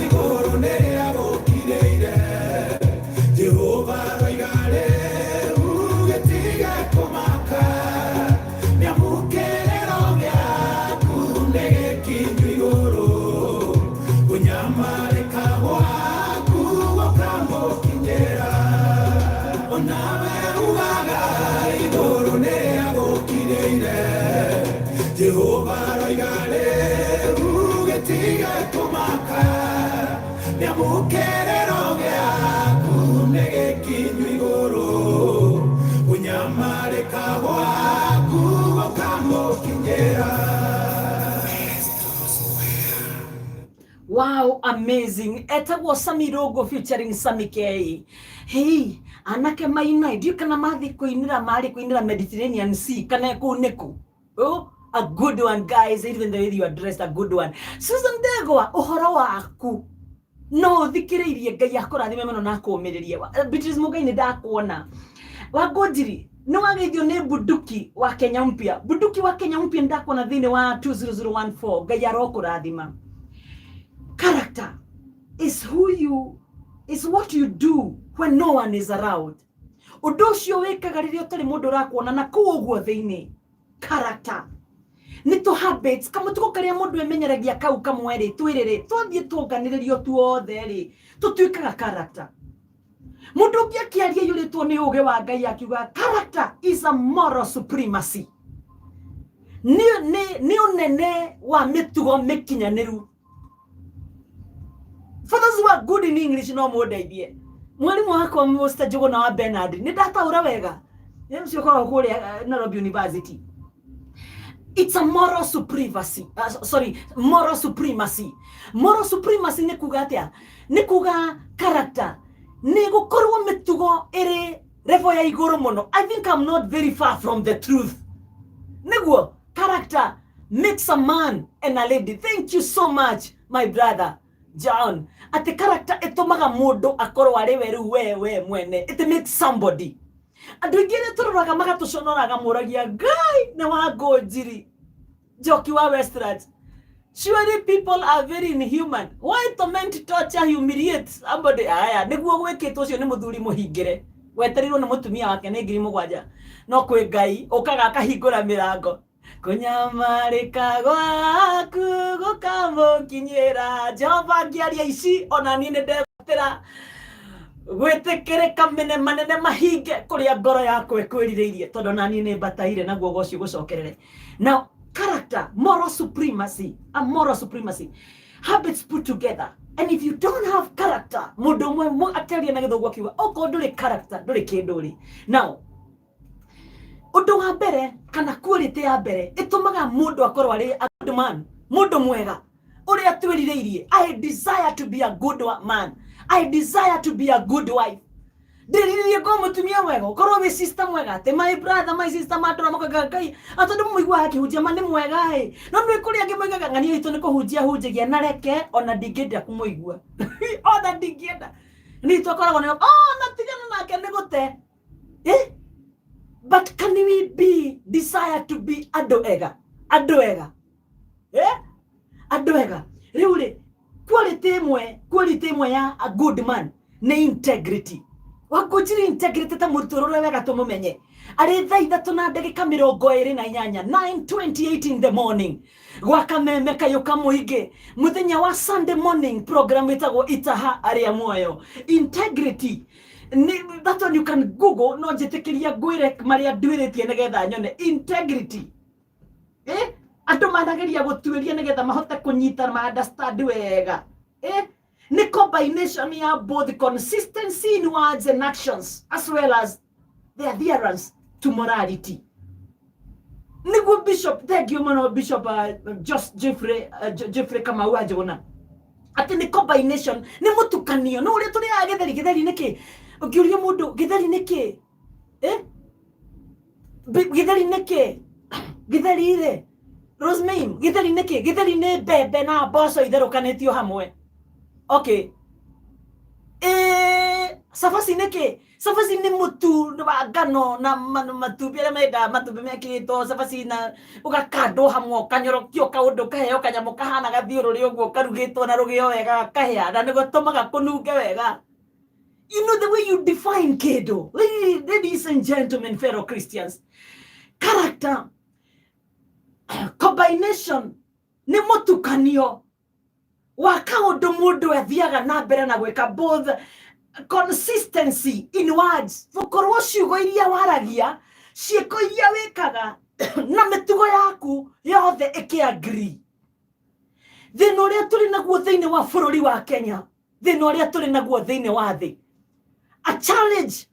igũrũ nĩ rĩagũkirĩire Jehova aroiga rĩu gĩtige kũmaka nĩamu kĩrĩro gĩaku nĩ gĩkinyu igũrũ kũnyamarĩka gwaku gũkamũkinyĩra onawe ugaga igũrũ nĩ rĩagũkirĩire Jehova aroiga rĩu gĩtige kũmaka nĩamu kĩrĩro gĩaku nĩ gĩkinyu igũrũ kũnyamarĩka gwaku gũkamũkinyĩra. Wow, amazing. Etagwo Sami Rogo featuring Sami K. Hey, anake maina, ndiũ kana mathi kũinĩra marĩ kũinĩra Mediterranean Sea kana kũu nĩkũ? Oh, a good one guys, even the way you are dressed, a good one. Susan Ndegwa, ũhoro waku no ũthikĩrĩirie Ngai akũrathime mũno na akũũmĩrĩrie. Beatrice Mũngai nĩ ndakuona. Wangũnjiri nĩ wageithio nĩ Bunduki wa Kenya Mpya. Bunduki wa Kenya Mpya nĩ ndakuona thĩinĩ wa 20014. Ngai arokũrathima. Character is who you is what you do when no one is around. Ũndũ ũcio wĩkaga rĩrĩa ũtarĩ mũndũ ũrakuona na kũu ũguo thĩinĩ. Character nĩ tũ habits, kamũtugo karĩa mũndũ emenyeragia kau kamwe rĩ, twĩrĩ rĩ, twathiĩ tuonganĩrĩrio tuothe rĩ, tũtuĩkaga character. Mũndũ ũngĩ akĩaria aiyũrĩtwo nĩ ũgĩ wa Ngai akiuga character is a moral supremacy. Nĩ ũnene wa mĩtugo mĩkinyanĩru. For those who are good in English no mũndeithie. Mwalimu wakwa Mr. Njũgũna wa Bernard, nĩ ndataũra wega? Nĩ ũcio ũkoragwo kũrĩa Nairobi University. It's a moral supremacy. Sorry, moral supremacy. Moral supremacy nĩ kuga atĩa? Nĩ kuga character nĩ gũkorwo mĩtugo ĩrĩ level ya igũrũ mũno. I think I'm not very far from the truth. Nĩguo character makes a man and a lady. Thank you so much my brother John. Atĩ character ĩtũmaga mũndũ akorwo arĩ we rĩu we mwene. It makes somebody. Andũ aingĩ arĩa tũroraga magatũconoraga mũragia Ngai nĩ wa Ngũnjiri Njoki wa Westlands. Surely people are very inhuman. Why torment, torture, humiliate somebody? Aya, nĩguo gwĩkĩtwo ũcio nĩ mũthuri mũhingĩre. Wetereirwo nĩ mũtumia wake nĩ 7,000. No kwĩ Ngai ũkaga akahingũra mĩrango. Kũnyamarĩka gwaku gũkamũkinyĩra. Jehova angĩaria ici ona niĩ nĩ ndetĩra gwĩtĩkĩrĩka mene manene mahinge kũrĩa ngoro yakwa ĩkwĩrirĩirie tondũ na niĩ nĩ mbataire naguo ũgoci ũgũcokerere. Now, character, moral supremacy, a moral supremacy, habits put together. And if you don't have character, mũndũ ũmwe akĩaria na gĩthũngũ akiuga, okorwo ndũrĩ character, ndũrĩ kĩndũ rĩ. Now, ũndũ wa mbere kana quality ya mbere ĩtũmaga mũndũ akorwo arĩ a good man, mũndũ mwega ũrĩa twĩrirĩirie. I desire to be a good man. I desire to be a good wife. Ndĩrirĩrie ngorwo mũtumia mwega, ũkorwo wĩ sister mwega, atĩ my brother, my sister mandora makoiga Ngai, atĩ ndũ mũiguaga akĩhunjia ma nĩ mwega ĩ. No nĩ kũrĩ angĩ moigaga ng'ania itũ nĩ kũhunjia hunjagia na reke ona ndingĩenda kũmũigua. Ona ndingĩenda. Nĩ tũkoragwo na oh, na tigana nake nĩ gũte. But can we be desire to be andũ ega? Andũ ega. Andũ ega. Rĩu rĩ, quality ĩmwe ya a good man nĩ integrity. Wakũnjiri integrity ta mũtũrũre wega tũmũmenye. Arĩ thaa ithatũ na ndagĩka mĩrongo ĩrĩ na inyanya, 9:28 in the morning. Gwa Kameme Kayũ ka Mũingĩ. Mũthenya wa Sunday morning program ĩtagwo Itaha Arĩa Muoyo. Integrity. Ni, that one you can Google, no njĩtĩkĩria ngwĩre marĩa nduĩrĩtie nĩgetha nyone. Integrity. Andũ manageria gũtuĩria nĩgetha mahote kũnyita ma understand wega. Nĩ combination ya both consistency in words and actions as well as the adherence to morality. Nĩguo Bishop, thank you mũno Bishop, Jos Jeffrey Kamau wa Njũgũna. Atĩ nĩ combination, nĩ mũtukanio. No ũrĩa tũrĩaga gĩtheri, gĩtheri nĩ kĩ? Ũngĩũria mũndũ gĩtheri nĩ kĩ? Gĩtheri nĩ kĩ? Gĩtheri rĩ, Rosemary, gĩtheri nĩ kĩ? Gĩtheri nĩ mbembe na mboco itherũkanĩtio hamwe. Okay. Cabaci nĩ kĩ? Cabaci nĩ mũtu wa ngano na matumbĩ arĩa mendaga matumbĩ mekĩrĩtwo cabaci na ũgakandwo hamwe ũkanyorokio kaũndũ ũkaheo kanyamũ kahana gathiũrũrĩ ũguo karugĩtwo na rũgĩo wega gakahĩa na nĩgatũmaga kũnunge wega. You know the way you define kĩndũ. Ladies and gentlemen, fellow Christians, character combination nĩ mũtukanio wa kaũndũ mũndũ athiaga na mbere na gwĩka, both consistency in words, gũkorwo ciugo iria waragia, ciĩko iria wĩkaga na mĩtugo yaku yothe ĩkĩagree. Thĩna ũrĩa tũrĩ naguo thĩinĩ wa bũrũri wa Kenya, thĩna ũrĩa tũrĩ naguo thĩinĩ wa thĩ, a challenge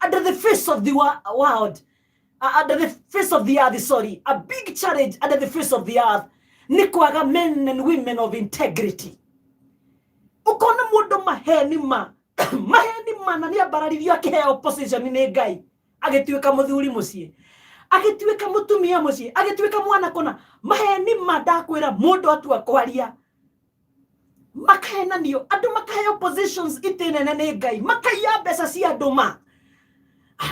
under the face of the world, under the face of the earth, sorry, a big challenge under the face of the earth nĩ kwaga men and women of integrity. Ũkona mũndũ maheni ma maheni ma na nĩ ambararirio akĩheo position nĩ Ngai, agĩtuĩka mũthuri mũciĩ, agĩtuĩka mũtumia mũciĩ, agĩtuĩka mwana kũna. Maheni ma, ndakwĩra, mũndũ atua kwaria makahenanio, andũ makaheo positions itĩ nene nĩ Ngai, makaiya mbeca cia andũ ma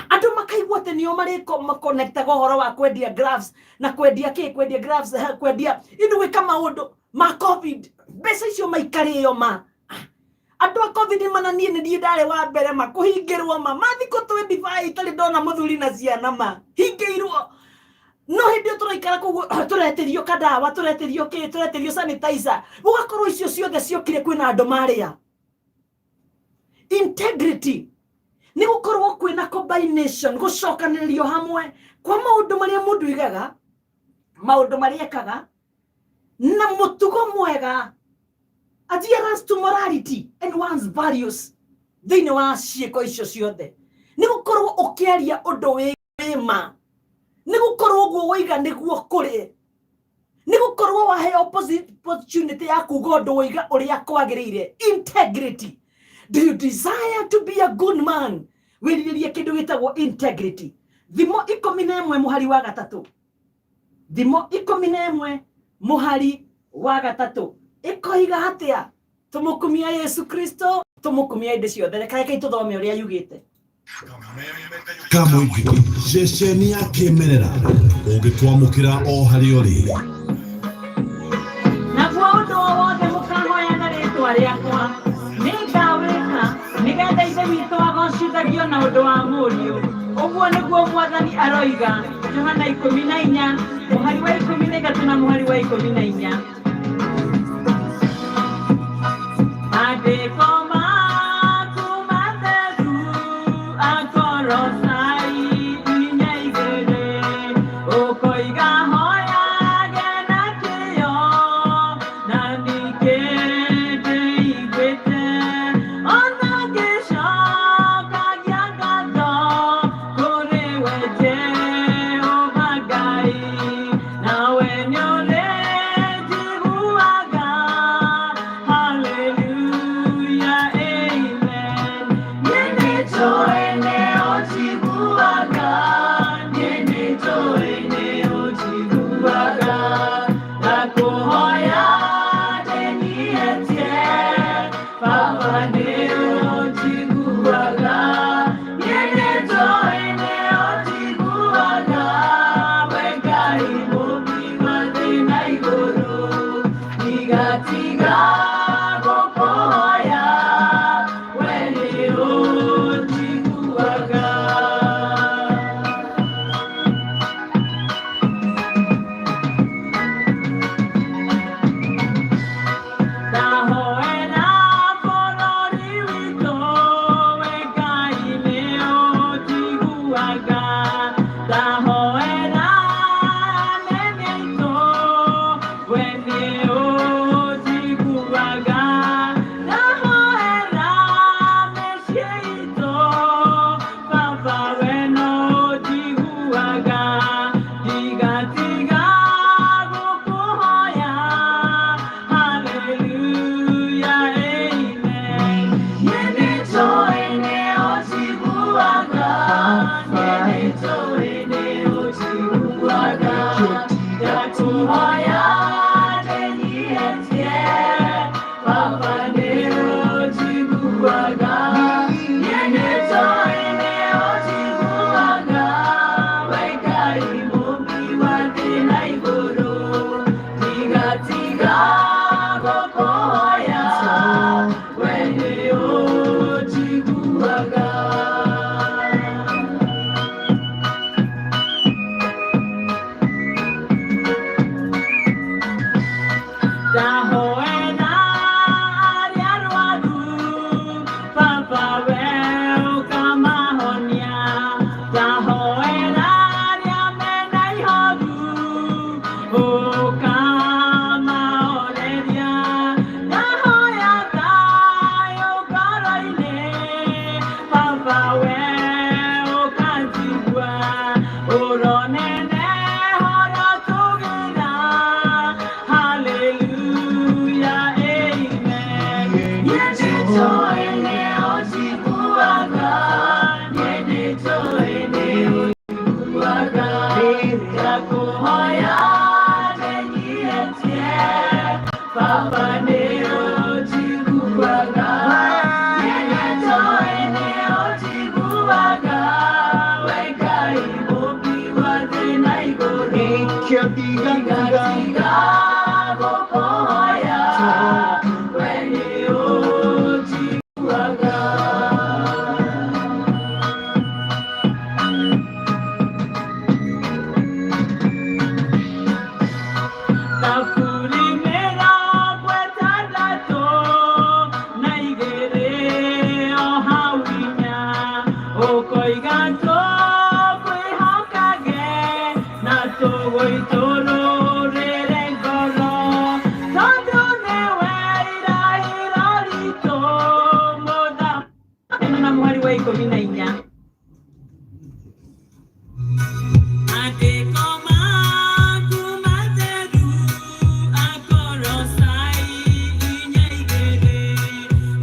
andũ makaigua atĩ nĩo marĩconnectaga ũhoro wa kwendia gloves na kwendia kĩ, kwendia gloves, kwendia indu, gwĩka maũndũ ma COVID, mbeca icio maikarĩo ma andũ a COVID. Mana niĩ nĩ niĩ ndarĩ wa mbere ma kũhingĩrwo ma mathikũ 25 itarĩ ndona mũthuri na ciana, ma hingĩirwo. No hĩndĩ ĩyo tũraikara kũguo tũretĩrio kandawa, tũretĩrio kĩ, tũretĩrio sanitizer, gũgakorwo icio ciothe ciokire kwĩna andũ marĩa. Integrity nĩ gũkorwo kwĩna combination, gũcokanĩrĩrio hamwe kwa maũndũ marĩa mũndũ igaga, maũndũ marĩa ekaga na mũtugo mwega, adherence to morality and one's values. Thĩinĩ wa ciĩko icio ciothe nĩ gũkorwo ũkĩaria ũndũ wĩ ma, nĩ gũkorwo ũguo waiga nĩguo kũrĩ, nĩ gũkorwo waheo opportunity ya kuga ũndũ waiga ũrĩa kwagĩrĩire. Integrity. Do you desire to be a good man? Wĩrirĩrie kĩndũ gĩtagwo integrity. Thimo 11 mũhari wa 3, Thimo 11 mũhari wa 3 ĩkoiga atĩa? Tũmũkumia Yesu Kristo, tũmũkumia hĩndĩ ciothe. Reka rekei tũthome ũrĩa yugĩte. Kamũingĩ, ceceni ya kĩmerera ũngĩtwamũkĩra o harĩa ũrĩ. Naguo ũndũ o wothe mũkahoya na rĩtwa rĩakwa, nĩngawĩka, nĩgetha Ithe witũ agocithagio na ũndũ wa Mũriũ. Ũguo nĩguo Mwathani aroiga. Johana 14 mũhari wa 13 na mũhari wa 14. Maandĩko maku matheru akorwo cai inya igĩrĩ, ũkoiga hoyage na kĩyo, na ningĩ ndĩiguĩte ona ngĩcokagia ngatho kũrĩ we Jehova Ngai, nawe nĩũrĩ njiguaga. 14. Andĩko maku matheru akorwo cai inya igĩrĩ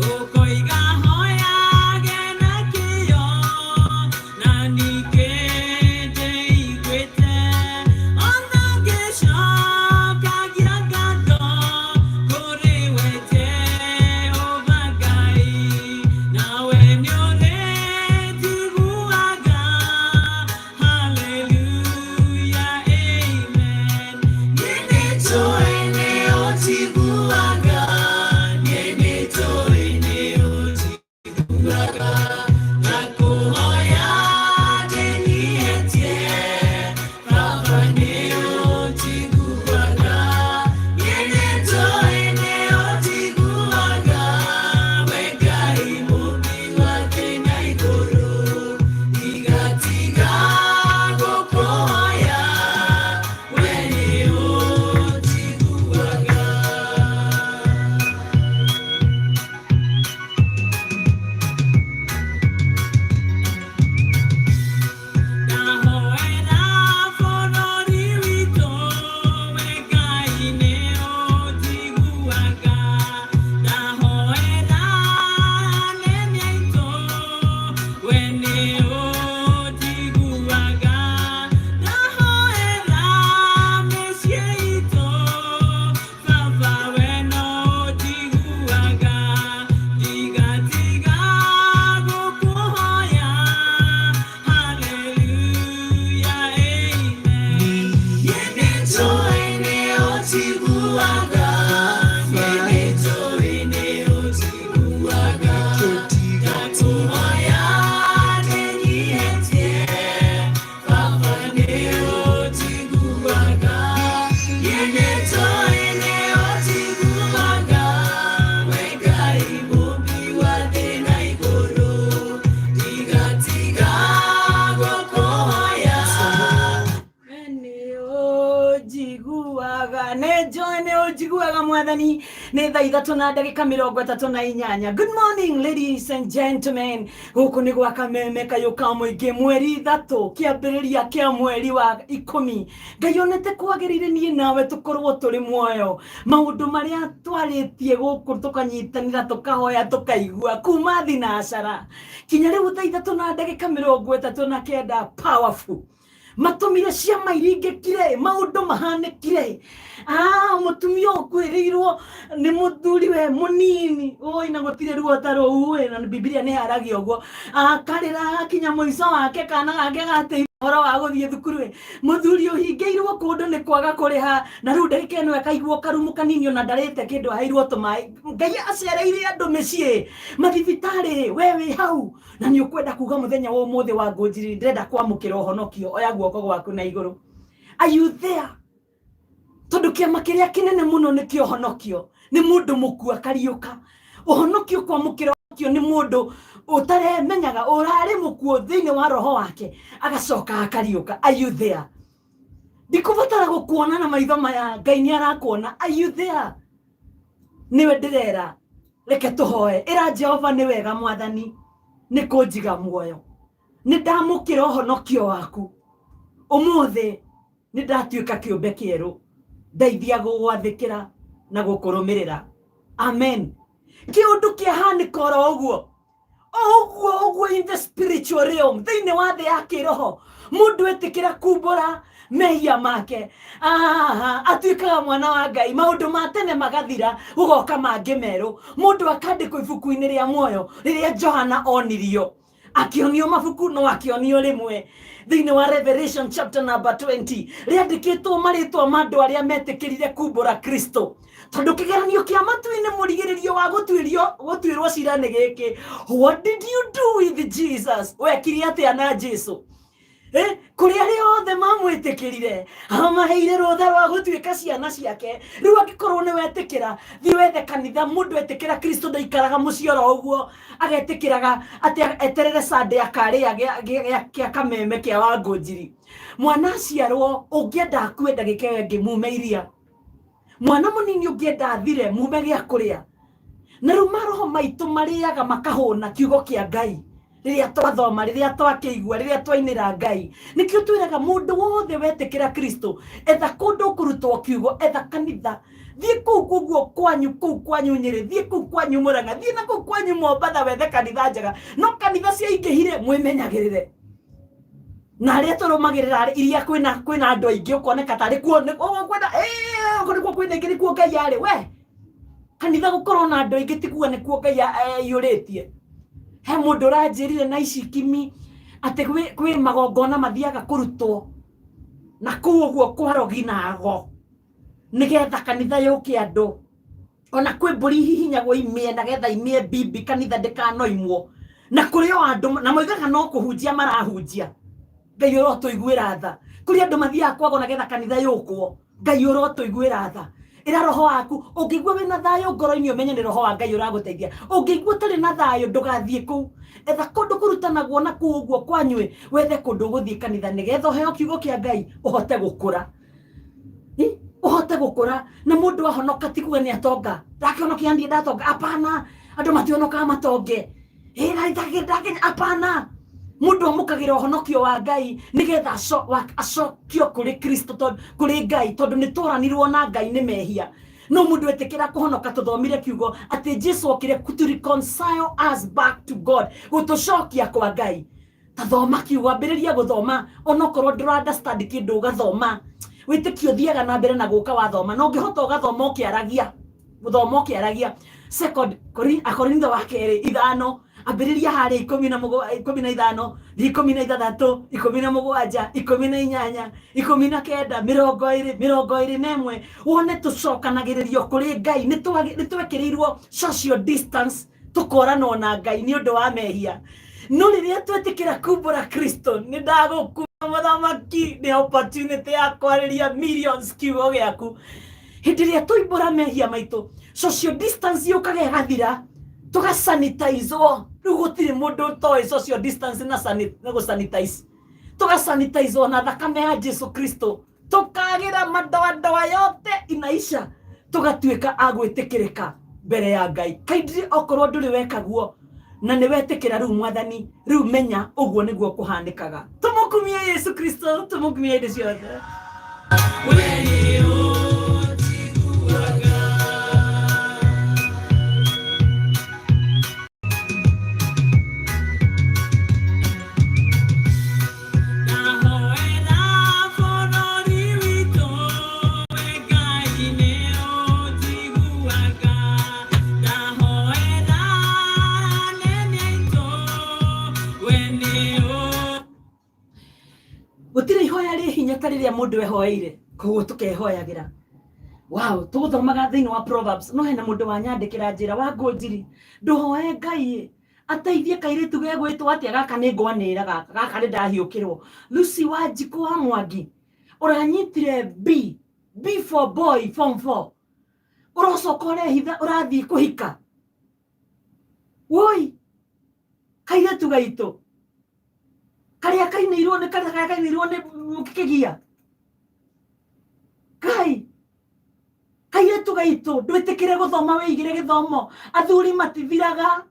ũkoiga hoyage na kĩyo na ningĩ ndĩiguĩte ona ngĩcokagia ngatho kũrĩ we Jehova Ngai nawe nĩũrĩnjiguaga. Hallelujah, amen. Niĩ nĩnjũĩ nĩũnjiguaga, niĩ nĩnjũĩ nĩũnjiguaga. Ndakũhoya ndĩnyihĩtie, Baba nĩũnjiguaga. Niĩ nĩnjũĩ nĩũnjiguaga, we Ngai mũũmbi wa thĩ na igũrũ. Ndigatiga gũkũhoya, we nĩũnjiguaga. Ndahoera bũrũri witũ, we Ngai nĩũnjiguaga. Ndahoera anene aitũ, we nĩũnjiguaga. Ndahoera mĩciĩ itũ, Baba we no ũnjiguaga. Ndigatiga gũkũhoya, Hallelujah, amen. Niĩ nĩnjũĩ nĩũnjiguaga, niĩ nĩnjũĩ nĩũnjiguaga. Ndakũhoya ndĩnyihĩtie, Baba nĩũnjiguaga. Niĩ nĩnjũĩ nĩũnjiguaga, we Ngai mũũmbi wa thĩ na igũrũ. Ndigatiga gũkũhoya. Nĩũnjiguaga, nĩnjũĩ nĩũnjiguaga mwathani. Nĩ thaa 3:38. Good morning, ladies and gentlemen. Gũkũ nĩ gwa Kameme Kayũ ka Mũingĩ, mweri 3, kĩambĩrĩria kĩa mweri wa 10. Ngai onete kwagĩrĩire niĩ nawe tũkorwo tũrĩ muoyo. Maũndũ marĩa twarĩtie gũkũ tũkanyitanĩra, tũkahoya, tũkaigua kuma thinacara kinya rĩu thaa 3:39, powerful matũmire ciama iringĩkire, maũndũ mahanĩkire. Mũtumia ũkuĩrĩirwo nĩ mũthuri we mũnini, oi na gũtirĩ ruo ta rũu ĩ, na Bibilia nĩ yaragia ũguo, akarĩra akinya mũico wake, kana gake gateithia ũhoro wa gũthiĩ thukuru ĩ. Mũthuri ũhingĩirwo kũndũ nĩ kwaga kũrĩha, na rĩu ndagĩka ĩno akaiguo karumu kanini, ona ndarĩte kĩndũ, aheirwo tũmaĩ. Ngai acereire andũ mĩciĩ, mathibitarĩ. We wĩ hau na nĩ ũkwenda kuga mũthenya wa ũmũthĩ wa ngũnjiri, ndĩrenda kwamũkĩra ũhonokio, oya guoko gwaku na igũrũ. Are you there? Tondũ kĩama kĩrĩa kĩnene mũno nĩ kĩa ũhonokio, nĩ mũndũ mũkuo akariũka. Ũhonokio, kwamũkĩra ũhonokio, nĩ mũndũ ũtaremenyaga ũrarĩ mũkuo thĩinĩ wa roho wake agacoka akariũka. Are you there? Ndikũbatara gũkuona na maitho maya, Ngai nĩ arakuona. Are you there? Nĩwe ndĩrera, reke tũhoe. Ĩra Jehova, nĩ wega mwathani nĩ kũnjiga muoyo, nĩ ndamũkĩra ũhonokio waku ũmũthĩ, nĩ ndatuĩka kĩũmbe kĩerũ, ndeithia gũgwathĩkĩra na gũkũrũmĩrĩra. Amen. Kĩũndũ kĩahanĩka oro ũguo o ũguo ũguo in the spiritual realm, thĩinĩ wa thĩ ya kĩroho, mũndũ etĩkĩra kumbũra mehia make, atuĩkaga mwana wa Ngai. Maũndũ ma tene magathira, gũgoka mangĩ merũ, mũndũ akandĩkwo ibuku-inĩ rĩa muoyo rĩrĩa Johana onirio, akĩonio mabuku no akĩonio rĩmwe thĩinĩ wa Revelation chapter number 20, rĩandĩkĩtwo marĩtwa ma andũ arĩa metĩkĩrire kumbũra Kristo. Tondũ kĩgeranio kĩa matu-inĩ, mũrigĩrĩrio wa gũtuĩrio, gũtuĩrwo cira nĩ gĩkĩ: what did you do with Jesus? Wekire atĩa na Jesu? Kũrĩ arĩa othe mamwĩtĩkĩrire, amaheire rũtha rwa gũtuĩka ciana ciake. Rĩu angĩkorwo nĩ wetĩkĩra, thiĩ wethe kanitha. Mũndũ etĩkĩra Kristo ndaikaraga mũciĩ oro ũguo, agetĩkĩraga atĩ eterere Sunday akarĩa kĩa Kameme kĩa Wangũnjiri. Mwana aciarwo, ũngĩenda akue ndagĩka ĩyo ĩngĩ, mume iria. Mwana mũnini ũngĩenda athire, mume gĩa kũrĩa. Na rĩu maroho maitũ marĩaga makahũna kiugo kĩa Ngai. Rĩrĩa twathoma, rĩrĩa twakĩigua, rĩrĩa twainĩra Ngai, nĩkĩo twĩraga mũndũ wothe wetĩkĩra Kristo, etha kũndũ ũkũrutwo kiugo, etha kanitha, thiĩ kũu kũguo kwanyu, kũu kwanyu Nyĩrĩ, thiĩ kũu kwanyu Mũrang'a, thiĩ na kũu kwanyu Mombatha, wethe kanitha njega. No kanitha ciaingĩhire, mwĩmenyagĩrĩre na arĩa tũrũmagĩrĩra iria kwĩna kwĩna andũ aingĩ, ũkoneka tarĩ kuo kwĩna nĩkuo kwĩna aingĩ, nĩkuo Ngai arĩ. We kanitha gũkorwo na andũ aingĩ ti kuga nĩkuo Ngai aiyũrĩtie. He mũndũ ũranjĩrire na ici kimi atĩ kwĩ magongona mathiaga kũrutwo na kũu ũguo kwarogi na ago nĩgetha kanitha yũke andũ. Ona kwĩ mbũri ihihinyagwo imĩe nagetha imĩe mbimbi kanitha ndĩkanoimwo, na kũrĩ o andũ na moigaga no kũhunjia marahunjia. Ngai ũrotũiguĩra tha. Kũrĩ andũ mathiaga kwagwo nagetha kanitha yũkwo. Ngai ũrotũiguĩra tha. Ĩra roho waku, ũngĩigua wĩna thayũ ngoro-inĩ ũmenye nĩ roho wa Ngai ũragũteithia. Ũngĩigua ũtarĩ na thayũ ndũgathiĩ kũu. Etha kũndũ kũrutanagwo na kũu ũguo kwanyuĩ, wethe kũndũ ũgũthiĩ kanitha nĩgetha ũheo kiugo kĩa Ngai ũhote gũkũra. Ũhote gũkũra. Na mũndũ ahonoka ti kuga nĩ atonga. Ndakĩhonokia niĩ ndatonga. Hapana, andũ matihonokaga matonge. Ndakenya, hapana. Mũndũ amũkagĩra ũhonokio wa Ngai nĩgetha acokio kũrĩ Kristo, kũrĩ Ngai, tondũ nĩ tworanirwo na Ngai nĩ mehia. No mũndũ etĩkĩra kũhonoka, tũthomire kiugo atĩ Jesu okire to reconcile us back to God, gũtũcokia kwa Ngai. Ta thoma kiugo, ambĩrĩria gũthoma, onokorwo ndũra understand kĩndũ ũgathoma. Wĩtĩkio ũthiaga na mbere na gũka wathoma, na ũngĩhota ũgathoma ũkĩaragia, gũthoma ũkĩaragia. Second Akorintho wa kerĩ 5, ambĩrĩria harĩa 15, thiĩ 16, 17, 18, 19, 20, 21, wone tũcokanagĩrĩrio kũrĩ Ngai. Nĩ twekĩrĩirwo social distance, tũkoranwo na Ngai nĩ ũndũ wa mehia. No rĩrĩa twetĩkĩra kumbũra Kristo, nĩ ndagũkua mũthamaki, nĩ opportunity ya kwarĩria millions kiugo gĩaku. Hĩndĩ ĩrĩa tũimbũra mehia maitũ, social distance yũkaga ĩgathira, tũgasanitizwo. Rĩu gũtirĩ mũndũ ũtoĩ social distance na na gũsanitize. Tũgasanitizwo na thakame ya Jesu Kristo, tũkagĩra madoadoa yote inaisha, tũgatuĩka a gwĩtĩkĩrĩka mbere ya Ngai. Kaingĩ okorwo ndũrĩ weka guo na nĩ wetĩkĩra rĩu Mwathani, rĩu menya ũguo nĩguo kũhanĩkaga. Tũmũkumie Yesu Kristo, tũmũkumie hĩndĩ ciothe. Gũtirĩ ihoya rĩ hinya ta rĩrĩa mũndũ ehoeire, koguo tũkehoyagĩra. Wow, tũgũthomaga thĩinĩ wa Proverbs, no hena mũndũ wanyandĩkĩra njĩra wa ngũnjiri, ndũhoe Ngai ateithie kairĩtu gegwĩtwo atĩa gaka, nĩ ngwanĩra gaka, gaka nĩ ndahiũkĩrwo. Lucy Wanjikũ wa Mwangi, ũranyitire B, B for boy, form 4, ũrocoka ũrehitha ũrathiĩ kũhika. Woi, kairĩtu gaitũ karĩa kainĩirwo nĩ karĩa kainĩirwo nĩ kĩgia. Ngai, kairĩtu gaitũ ndwĩtĩkĩre gũthoma, wĩigĩre gĩthomo. Athuri matithiraga,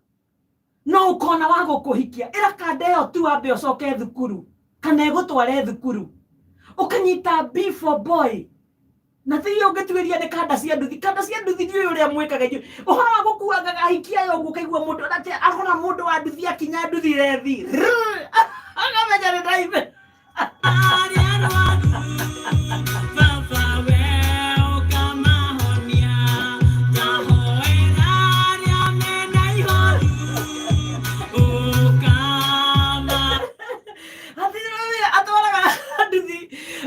no ũkona wa gũkũhikia. Ĩra kanda ĩyo tu wambe ũcoke thukuru, kana ĩgũtware thukuru ũkanyita B for boy. Na thiĩ ũngĩtuĩria nĩ kanda cia nduthi, kanda cia nduthi ndiũĩ ũrĩa mwĩkaga inyuĩ. Ũhoro wa gũkuangaga ahiki aya ũguo, ũkaigua mũndũ atĩ arora mũndũ wa nduthi akinya nduthi rethi akamenya nĩ ndaibe. Atwaraga nduthi,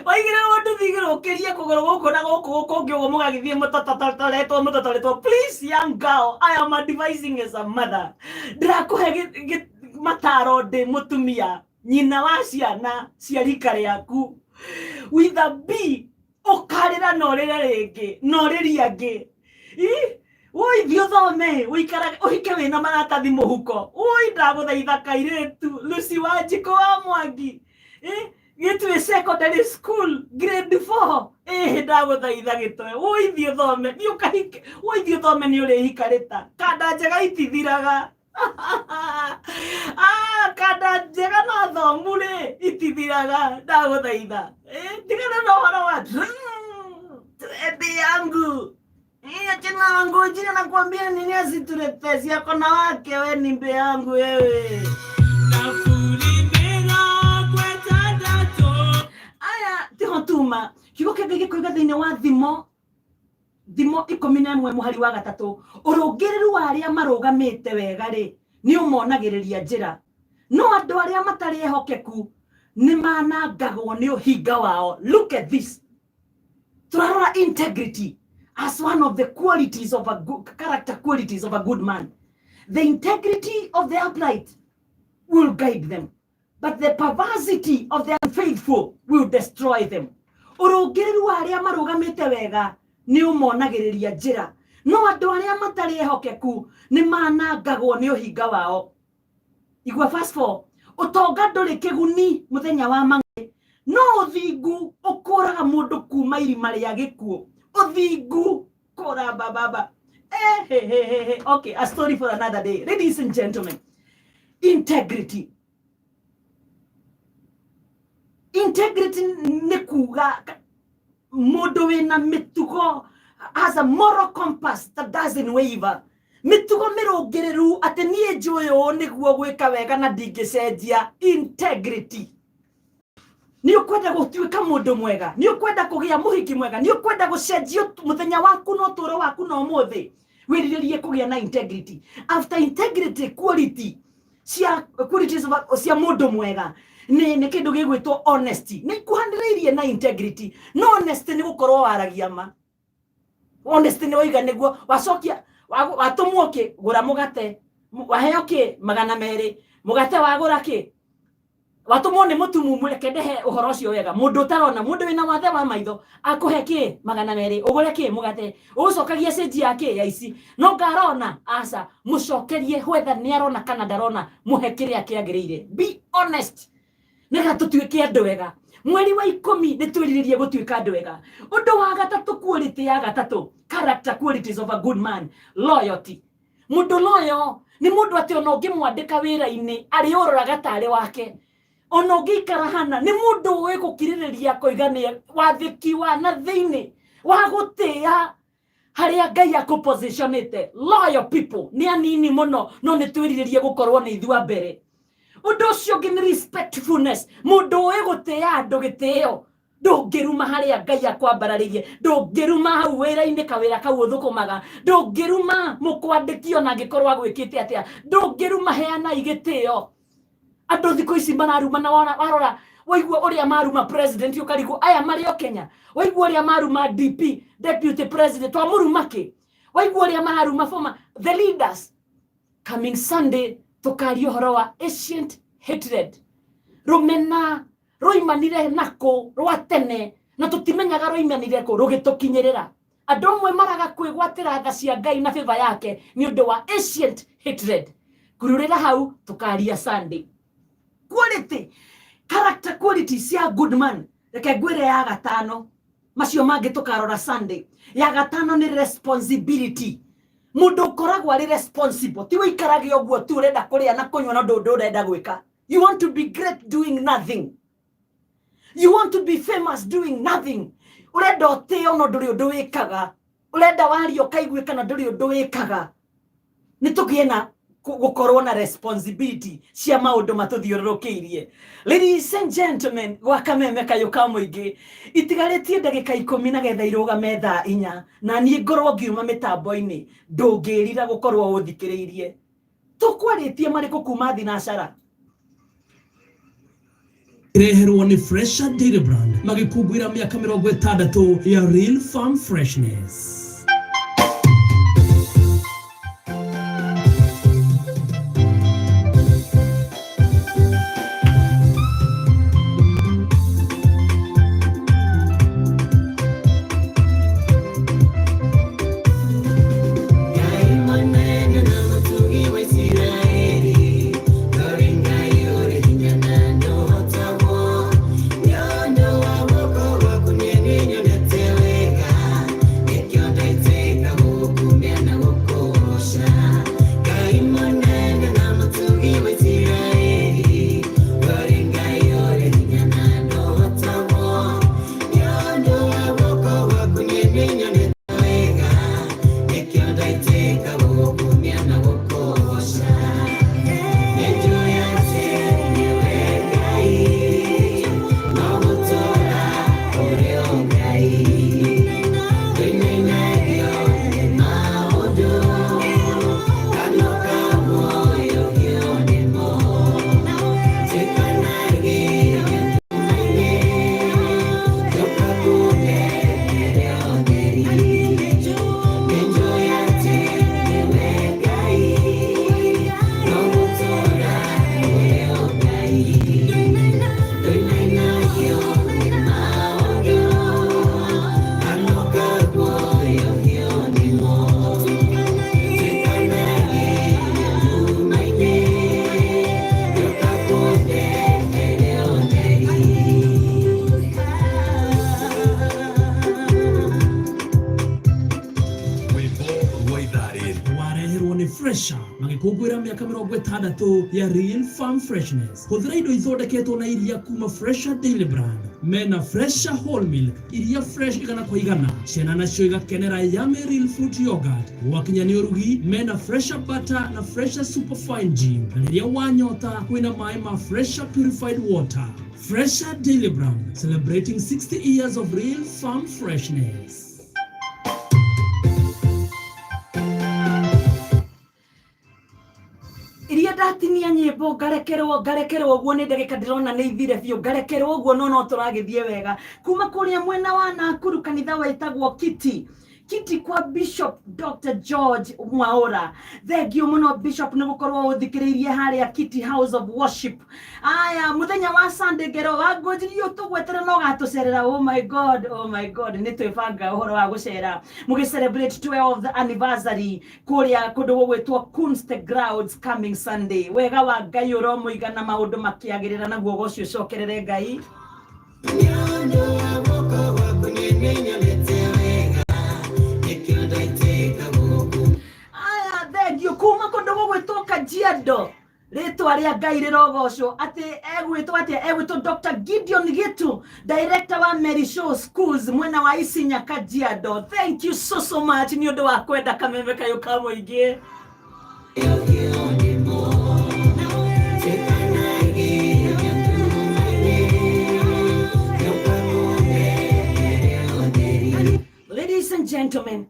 waigĩrĩrwo nduthi igũrũ ũkĩrie kũgũrũ gũkũ na gũkũ kũngĩ ũguo, mũgagĩthiĩ mũtototoretwo mũtotoretwo. Please, young girl, I am advising as a mother, ndĩrakũhe mataro ndĩ mũtumia, nyina wa ciana cia rika rĩaku. With a B ũkarĩra na ũrĩre rĩngĩ na ũrĩrie angĩ. Woi, thiĩ ũthome, ũikarage ũhike wĩna maratathi mũhuko. Woi, ndagũthaitha kairĩtu Lucy Wanjikũ wa Mwangi, Gĩtwĩ Secondary School grade 4, ĩhĩ ndagũthaitha gĩtwe. Woi, thiĩ ũthome, thiĩ ũkahike. Woi, thiĩ ũthome, nĩ ũrĩhika rĩta. Kanda njega itithiraga. Ah, kanda njega na thomu rĩ itithiraga ndagũthaitha. Eh, tigana na ũhoro wa trendi yangu. Achana na ngojina nakwambia nini asitulete yako na wake we ni mbe yangu wewe. Aya tiho tuma kiugo kĩa Ngai gĩkoiga thĩinĩ wa thimo thimo 11 mũhari wa 3 ũrũngĩrĩru wa arĩa marũgamĩte wega rĩ nĩ ũmonagĩrĩria njĩra no andũ arĩa matarĩ ehokeku nĩ manangagwo nĩ ũhinga wao. Look at this. Turarora integrity as one of the qualities of a good character, qualities of a good man. The integrity of the upright will guide them, but the perversity of the unfaithful will destroy them. Ũrũngĩrĩru wa arĩa marũgamĩte wega nĩ ũmonagĩrĩria njĩra no andũ arĩa matarĩ ehokeku nĩ manangagwo nĩ ũhinga wao. Igua verse 4 ũtonga ndũrĩ kĩguni mũthenya wa mang'ĩ no ũthingu ũkũraga mũndũ kuma irima rĩa gĩkuũ. Ũthingu kũra bababa. Hey. Okay, a story for another day. Ladies and gentlemen, integrity. Integrity nĩ kuga mũndũ wĩna mĩtugo has a moral compass that doesn't waver. Mĩtugo mĩrũngĩrĩru atĩ niĩ njũĩ ũũ nĩguo gwĩka wega na ndingĩcenjia. Integrity. Nĩ ũkwenda gũtuĩka mũndũ mwega, nĩ ũkwenda kũgĩa mũhiki mwega, nĩ ũkwenda gũcenjia mũthenya waku na ũtũũro waku na ũmũthĩ, wĩrirĩrie kũgĩa na integrity. After integrity, quality cia qualities cia mũndũ mwega nĩ kĩndũ gĩgwĩtwo honesty. Nĩ ikuhanĩrĩirie na integrity. No honesty nĩ gũkorwo waragia ma. Honesty nĩ waiga nĩguo wacokia watũmwo kĩ gũra mũgate waheo kĩ 200 mũgate wagũra kĩ watũmwo nĩ mũtumumu reke ndehe ũhoro ũcio wega mũndũ ũtarona mũndũ wĩna wathe wa maitho akũhe kĩ 200 ũgũre kĩ mũgate ũgũcokagia cenji ya kĩ ya ici no ngarona aca mũcokerie whether nĩ arona kana ndarona mũhe kĩrĩa kĩagĩrĩire. Be honest nĩgetha tũtuĩke andũ ega. Mweri wa 10 nĩ twĩrirĩrie gũtuĩka andũ ega. Ũndũ wa gatatũ, quality ya gatatũ, character qualities of a good man, loyalty. Mũndũ loyal nĩ mũndũ atĩ ona ũngĩmwandĩka wĩra-inĩ arĩũroraga tarĩ wake, ona ũngĩikara hana nĩ mũndũ ũĩ gũkirĩrĩria akoiga nĩ wathĩki wa na thĩinĩ wa gũtĩĩa harĩa Ngai akũpositionĩte. Loyal people nĩ anini mũno no nĩ twĩrirĩrie gũkorwo nĩ ithuĩ a mbere. Ũndũ ũcio ũngĩ nĩ respectfulness. Mũndũ ũĩ gũtĩĩa andũ gĩtĩo ndũngĩruma harĩa Ngai akwambararĩirie, ndũngĩruma hau wĩra-inĩ kawĩra kau ũthũkũmaga, ndũngĩruma mũkwandĩki ona angĩkorwo agwĩkĩte atĩa, ndũngĩruma heanai gĩtĩo. Andũ thikũ ici mararuma na warora waigua ũrĩa maruma president ũkarigwo aya marĩ o Kenya, waigua ũrĩa maruma DP deputy president twamũruma kĩ, waigua ũrĩa mararuma former the leaders. Coming Sunday tũkaria ũhoro wa ancient hatred, rũmena rũimanire nakũ rwa tene na tũtimenyaga rũimanire kũ rũgĩtũkinyĩrĩra. Andũ amwe maraga kwĩgwatĩra tha cia Ngai na favor yake nĩ ũndũ wa ancient hatred. Kururĩra hau tũkaria Sunday. Quality, character quality cia good man. Reke ngwĩre ya gatano, macio mangĩ tũkarora Sunday. Ya gatano nĩ responsibility. Mũndũ ũkoragwo arĩ responsible ti wĩikarage ũguo tu ũrenda kũrĩa na kũnyua na ndũ ũrenda gwĩka. You want to be great doing nothing. You want to be famous doing nothing. Ũrenda ũtĩo no ndũrĩ ũndũ wĩkaga. Ũrenda waria ũkaiguĩka na ndũrĩ ũndũ wĩkaga. Nĩ tũgĩe na gũkorwo na responsibility cia maũndũ matũthiũrũrũkĩirie. Ladies and gentlemen, gwa kameme kayũ ka mũingĩ itigarĩtie ndagĩka 10 na getha irũgame thaa 4 na niĩ ngorwo ngiuma mĩtambo-inĩ ndũngĩrira gũkorwo ũthikĩrĩirie. Tũkwarĩtie marĩkũ kuma thinacara? Reherwo nĩ Fresher Dairy Brand magĩkũngũĩra mĩaka 60 ya Real Farm Freshness. Magĩkũngũĩra mĩaka 60 ya Real Farm Freshness. Hũthĩra indo ithondeketwo na iria kuma Fresha Daily Brand. Mena Fresha Whole Milk, iria fresh 100%. Ciana nacio igakenera Yummy Real Fruit Yogurt. Gwakinya nĩ ũrugi, mena Fresha Butter na Fresha Superfine Gin. Na rĩrĩa wanyota, kwĩna maĩ ma Fresha Purified Water. Fresha Daily Brand, celebrating 60 years of real farm freshness. Iria ndatinia nyĩmbo ngarekerwo ngarekerwo ũguo nĩ ndagĩka ndĩrona nĩ ithire biũ ngarekerwo ũguo no no tũragĩthiĩ wega kuma kũrĩa mwena wa Nakuru kanitha wĩtagwo Kiti Kiti kwa Bishop Dr. George Mwaura. Thank you mũno Bishop nĩ gũkorwo ũthikĩrĩirie harĩa Kiti House of Worship. Aya mũthenya wa Sunday ngero wa ngũnjirio tũgwetere no gatũcerera. Oh my God, oh my God, nĩ twĩbanga ũhoro wa gũcera mũgĩ celebrate 12th anniversary kũrĩa kũndũ gũgwĩtwo Kunst Grounds coming Sunday. Wega wa Ngai ũromũigana maũndũ makĩagĩrĩra naguo ũgoci ũcokerere Ngai. Aya, thengiũ kuma kũndũ gũgwĩtwo Kajiado rĩtwa rĩa Ngai rĩrogocwo atĩ egwĩtwo atĩa egwĩtwo Dr. Gideon Gitu director wa Mary Show Schools mwena wa Isinya Kajiado. Thank you so so much nĩ ũndũ wa kwenda kameme kayũ ka mũingĩ. Ladies and gentlemen,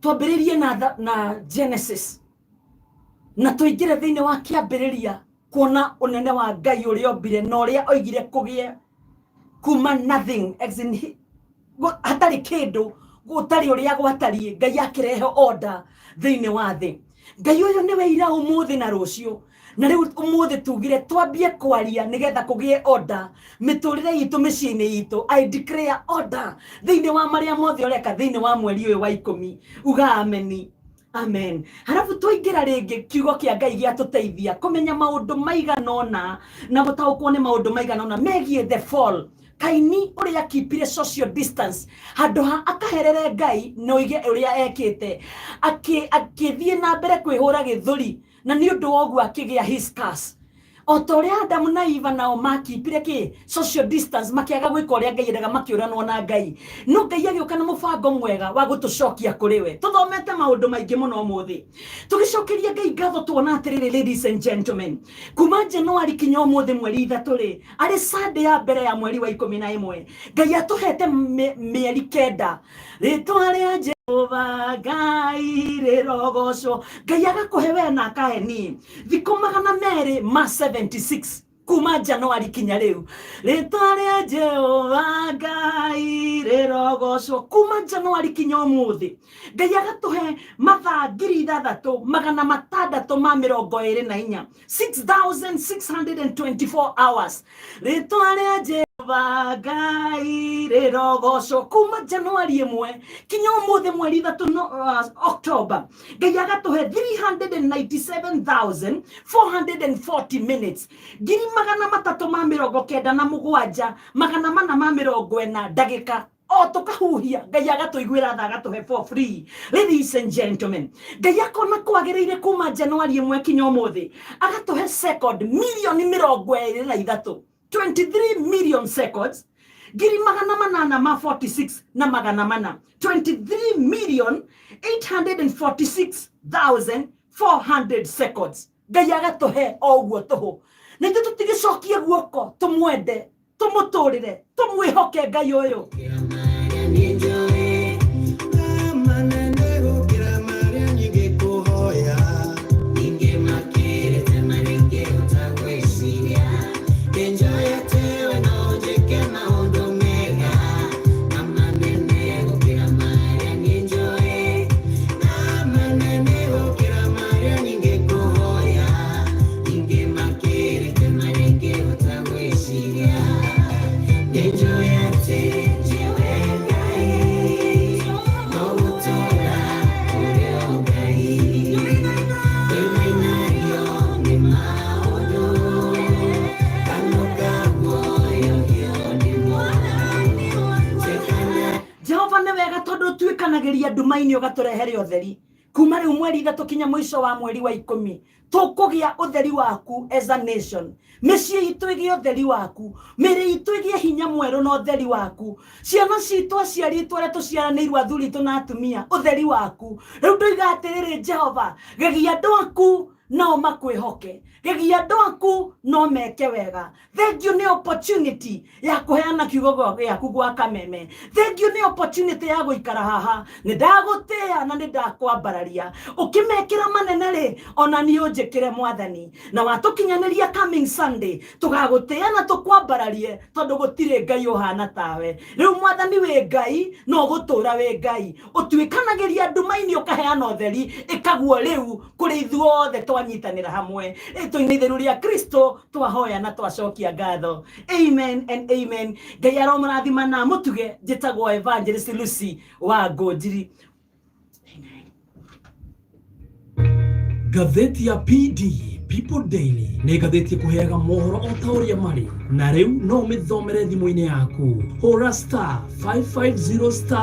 twambĩrĩrie na, na Genesis na tũingĩre thĩinĩ wa kĩambĩrĩria kuona ũnene wa Ngai ũrĩa ombire na ũrĩa oigire kũgĩe kuma nothing as in hatarĩ kĩndũ gũtarĩ ũrĩa gwatariĩ Ngai akĩrehe order thĩinĩ wa thĩ. Ngai ũyũ nĩwe ira ũmũthĩ na rũciũ na rĩu ũmũthĩ tugire twambie kwaria nĩgetha kũgĩe order mĩtũrĩre itũ mĩciĩ-inĩ itũ. I declare order thĩinĩ wa marĩa mothe ũreka thĩinĩ wa mweri ũyũ wa 10. Uga ameni. Amen. Halafu twaingĩra rĩngĩ kiugo kĩa Ngai gĩatũteithia kũmenya maũndũ maigana ũna na gũtaũkwo nĩ maũndũ maigana ũna megiĩ the fall. Kaini ũrĩa akipire social distance handũ ha akaherere Ngai na oige ũrĩa ekĩte, akĩthiĩ na mbere kwĩhũra gĩthũri na nĩ ũndũ wa ũguo akĩgĩa his curse. O ta ũrĩa Adamu na Eva nao makipire kĩ social distance makĩaga gwĩka ũrĩa Ngai endaga makĩũranwo na Ngai. No Ngai agĩũka na mũbango mwega wa gũtũcokia kũrĩ we. Tũthomete maũndũ maingĩ mũno ũmũthĩ. Tũgĩcokeria Ngai ngatho tuona atĩrĩrĩ, ladies and gentlemen, kuma January kinya ũmũthĩ mweri 3 rĩ, arĩ Sunday ya mbere ya mweri wa 11, Ngai atũhete mĩeri 9. Rĩtwa rĩa Jehova Ngai rĩrogocwo. Ngai agakũhe we na akahe niĩ thikũ 276 kuma January kinya rĩu. Rĩtwa rĩa Jehova Ngai rĩrogocwo kuma January kinya ũmũthĩ. Ngai agatũhe mathaa 6,624, 6,624 hours. Rĩtwa rĩa Jehova Ngai rĩrogocwo kuma January 1 kinya ũmũthĩ mweri 3 no, October. Ngai agatũhe 397,440 minutes, 397,440 ndagĩka o tũkahuhia. Ngai agatũiguĩra tha agatũhe for free. Ladies and gentlemen, Ngai akona kwagĩrĩire kuma January 1 kinya ũmũthĩ agatũhe second milioni 23, 23 million seconds, 846,400, 23,846,400 seconds. Ngai agatũhe o ũguo tũhũ na ithuĩ tũtigĩcokie guoko, tũmwende, tũmũtũrĩre, tũmwĩhoke Ngai ũyũ. Jehova nĩ wega tondũ ũtuĩkanagĩria nduma-inĩ ũgatũrehere ũtheri. Kuma rĩu mweri 3 kinya mũico wa mweri wa 10 tũkũgĩa ũtheri waku as a nation. Mĩciĩ itũ ĩgĩe ũtheri waku, mĩĩrĩ itũ ĩgĩe hinya mwerũ na ũtheri waku, ciana citũ, aciari itũ arĩa tũciaranĩirwo, athuri itũ na atumia, ũtheri waku. Rĩu ndoiga atĩrĩrĩ, Jehova, gegia andũ aku nao makwĩhoke, gegia andũ aku no meke wega. Thank you nĩ opportunity ya kũheana kiugo gĩaku gwa kameme. Thank you nĩ opportunity ya gũikara haha. Nĩ ndagũtĩĩa na nĩ ndakwambararia. Ũkĩmekĩra manene rĩ, ona niĩ ũnjĩkĩre Mwathani, na watũkinyanĩria coming Sunday tũgagũtĩĩa na tũkwambararie, tondũ gũtirĩ Ngai ũhana tawe. Rĩu Mwathani, wĩ Ngai no ũgũtũra wĩ Ngai, ũtuĩkanagĩria nduma-inĩ ũkaheana ũtheri, ĩkaguo rĩu kũrĩ ithuothe twanyitanĩra hamwe. Rĩtwa-inĩ itheru rĩa Kristo twahoya na twacokia ngatho, amen and amen. Ngai aromũrathima na mũtuge. Njĩtagwo Evangelist Lucy wa Ngũnjiri. Ngathĩti ya PD People Daily nĩ ngathĩti ĩkũheaga mohoro o ta ũrĩa marĩ, na rĩu no ũmĩthomere thimũ-inĩ yaku. Hũra star 550 star.